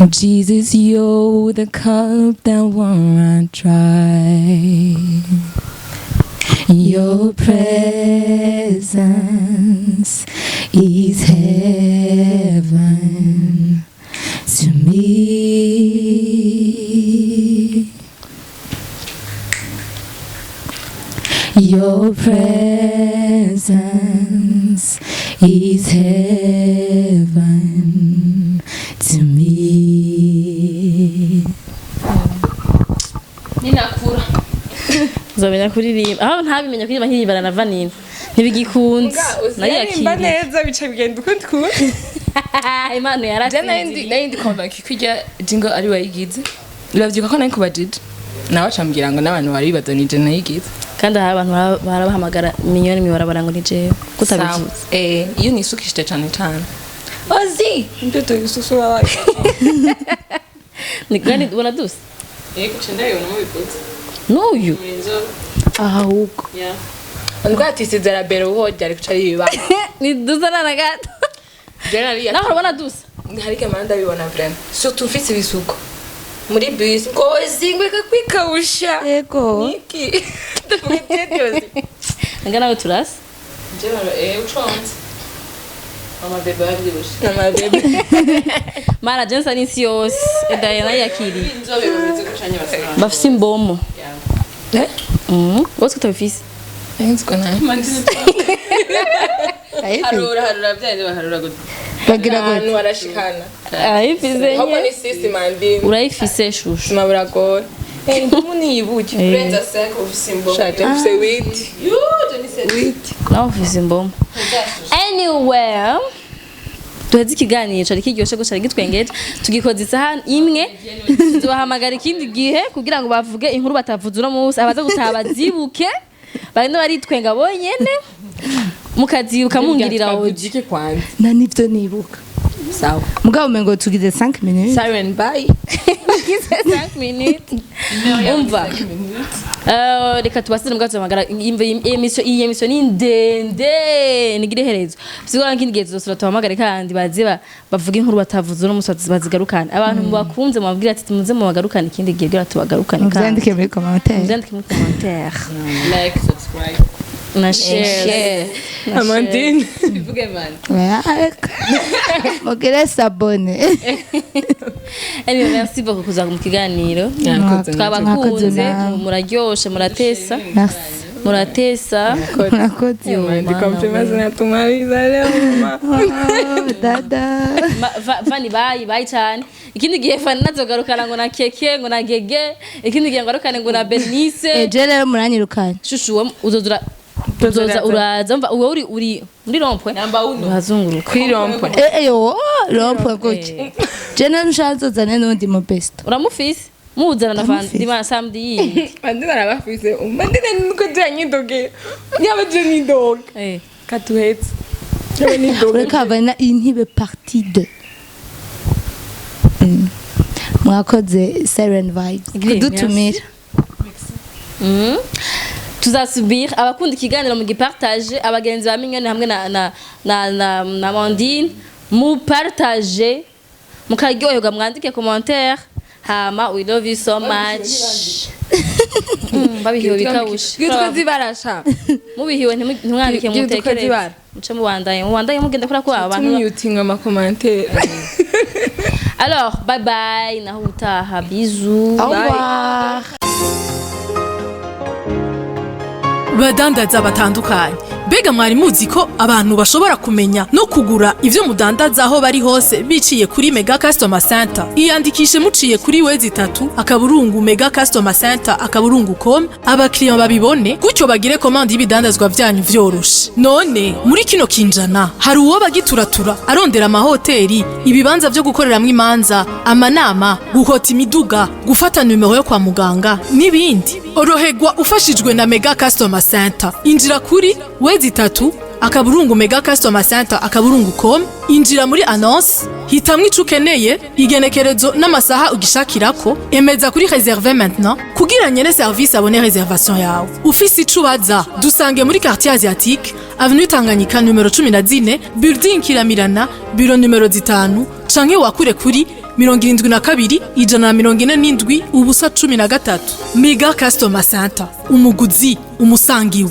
Jesus, you're the cup that won't run dry. Your presence is heaven to me. Your presence is heaven to me. Ninakura Uzamenya kuririmba aho ntabimenya kuririmba nkiribara na vanilla ntibigikunze. Naririmba Nariyakiriye. neza bica bigenda ukundi kuntu. Impano Je yarasinziriye. Nari ndi convaincu ko irya jingle ari wayigize. Uravyibuka ko nari kubajije, nawe acambwira ngo n'abantu bari bibaza ni je nayigize. Kandi hari abantu barabahamagara minyoni mibarabara ngo ni jewe kutabivuze. Sawa. Iyo nisukishije cane cane Ozi Mtoto yususu wabaye. Ni gani ubona dusa? Yego, cendayibona mubivuze. N'uyu. Inzobe. Ahubwo Yeah. Ndwa ati sizera bero uho ryari kuca riba. Ni dusa na gato. Je nari Naho urabona dusa. Hari kemana ndabibona vraiment, surtout ufise ibisuko muri bus ngo zingweka kwikawusha. Yego. Niki ndavuga byose. Nga nawe turasa. Njyewe uconze. Mama bebe yavyibushe. N'amabebe. Mara jensa n'isi yose edaye nayakiriye. Inzobe bameze gucanya basanga. Bafise imbomo. Eh. Bose kutabifise. Nzi nayo. Harura harura byari baharura gute? Bagira gute? Ahantu harashikana. Arayifise. Ahubwo Nye ni sisi mandini. Urayifise, shushu. Ubuzima buragoye. Impumu niyibuke. Kurenza 5 ufise imbogo. Shaje mfise 8. Yoo, je ni 7. Nawe ufise imbomo. Anyway, duheze ikiganiro cari kiryoshe gusa, cari gitwengeje. Tugikoza isaha imwe, tubahamagara ikindi gihe kugira ngo bavuge inkuru batavuze uno munsi. Abaza gutaha bazibuke, bagende baritwenga bonyene, mukazibuka mungirira audio. Iki kwanza. Na nivyo nibuka. Sawa. Mugabo umengo tugize 5 minutes. Siren, bye. Tugize 5 minutes. Umva, reka tubasire mbwa tuhamagara iyi émission ni ndende, nigire iherezo sigura nk'indi gihe tuzosura tuhamagare kandi baze bavuge inkuru batavuze uno munsi, bazigarukane. Abantu mubakunze mubabwire ati muze mubagarukane ikindi gihe kugira tubagarukane kandi. Muvyandike muri commentaire. Muvyandike muri commentaire. Like, subscribe. Na share. Amandine. Bivuge man. Mugire s'abonner. Anyway, merci beaucoup kuza mu kiganiro. Mwakoze. Twabakunze. Mwakoze nawe. Muraryoshe, muratesa. Merci. Muratesa. Murakoze. Yo, Mandi mana compliment we. zinatumaliza leo mama. Oh, dada. Vani, bayi bayi cyane. Ikindi gihe Vani nazogarukana ngo na Keke, ngo na Gege, ikindi gihe ngarukane ngo na Bernice. Eje rero muranyirukanye. Shushu, wowe uzozura uzoza uraza mva uwe uri muri rond-point. Namba uno. Urazunguruka. Kwirompwe. Yo, rond-point gutya. Je nari nzozane n'undi mu best. Uramufise muzana na Ndamufise. Vandima samedi yindi. Mandine arabafise. Mandine nuko je nyidoge. Yaba je nidoga. Katuhetse. Yaba nidoga. Ureka bana intibe partie 2. Mwakoze Siren Vibes Green, kudutumira. Tuzasubira. Abakunda ikiganiro mu gipartage, abagenzi ba Mignone hamwe na Mandine, mu partage mukaryoherwa, mwandike commentaire. Hama we love you so much. Babihiwe bikabushe. Gitwa zibarasha. Mubihiwe ntimwandike, Give mutekereze. ibara. Muce mubandanye mugenda kuri ko abantu Tumyutinga amakomantere. Alors, bye bye, naho utaha, bisous. Au revoir. Badandaza batandukanye. Mbega mwari muzi ko abantu bashobora kumenya no kugura ivyo mudandaza aho bari hose biciye kuri Mega Customer Center? Iyandikishe muciye kuri www.megacustomercenter.com, abakiriya babibone, gutyo bagire commande y'ibidandazwa vyanyu vyoroshe. None muri kino kinjana hari uwo bagituratura arondera amahoteli, ibibanza vyo gukoreramwo imanza, amanama, guhota imiduga, gufata numero yo kwa muganga n'ibindi? Oroherwa ufashijwe na Mega Customer Center. Injira kuri www.megacustomercenter.com, injira muri annonce, hitamwo ico ukeneye, igenekerezo n'amasaha ugishakirako, emeza kuri "réserver maintenant" kugira nyene service abone réservation yawe. Ufise ico ubaza, dusange muri Quartier Asiatique, Avenue Tanganyika numero 14, building Kiramirana, bureau numero 5, canke wakure kuri 72 147 0 13. Mega Customer Center, umuguzi umusangiwe.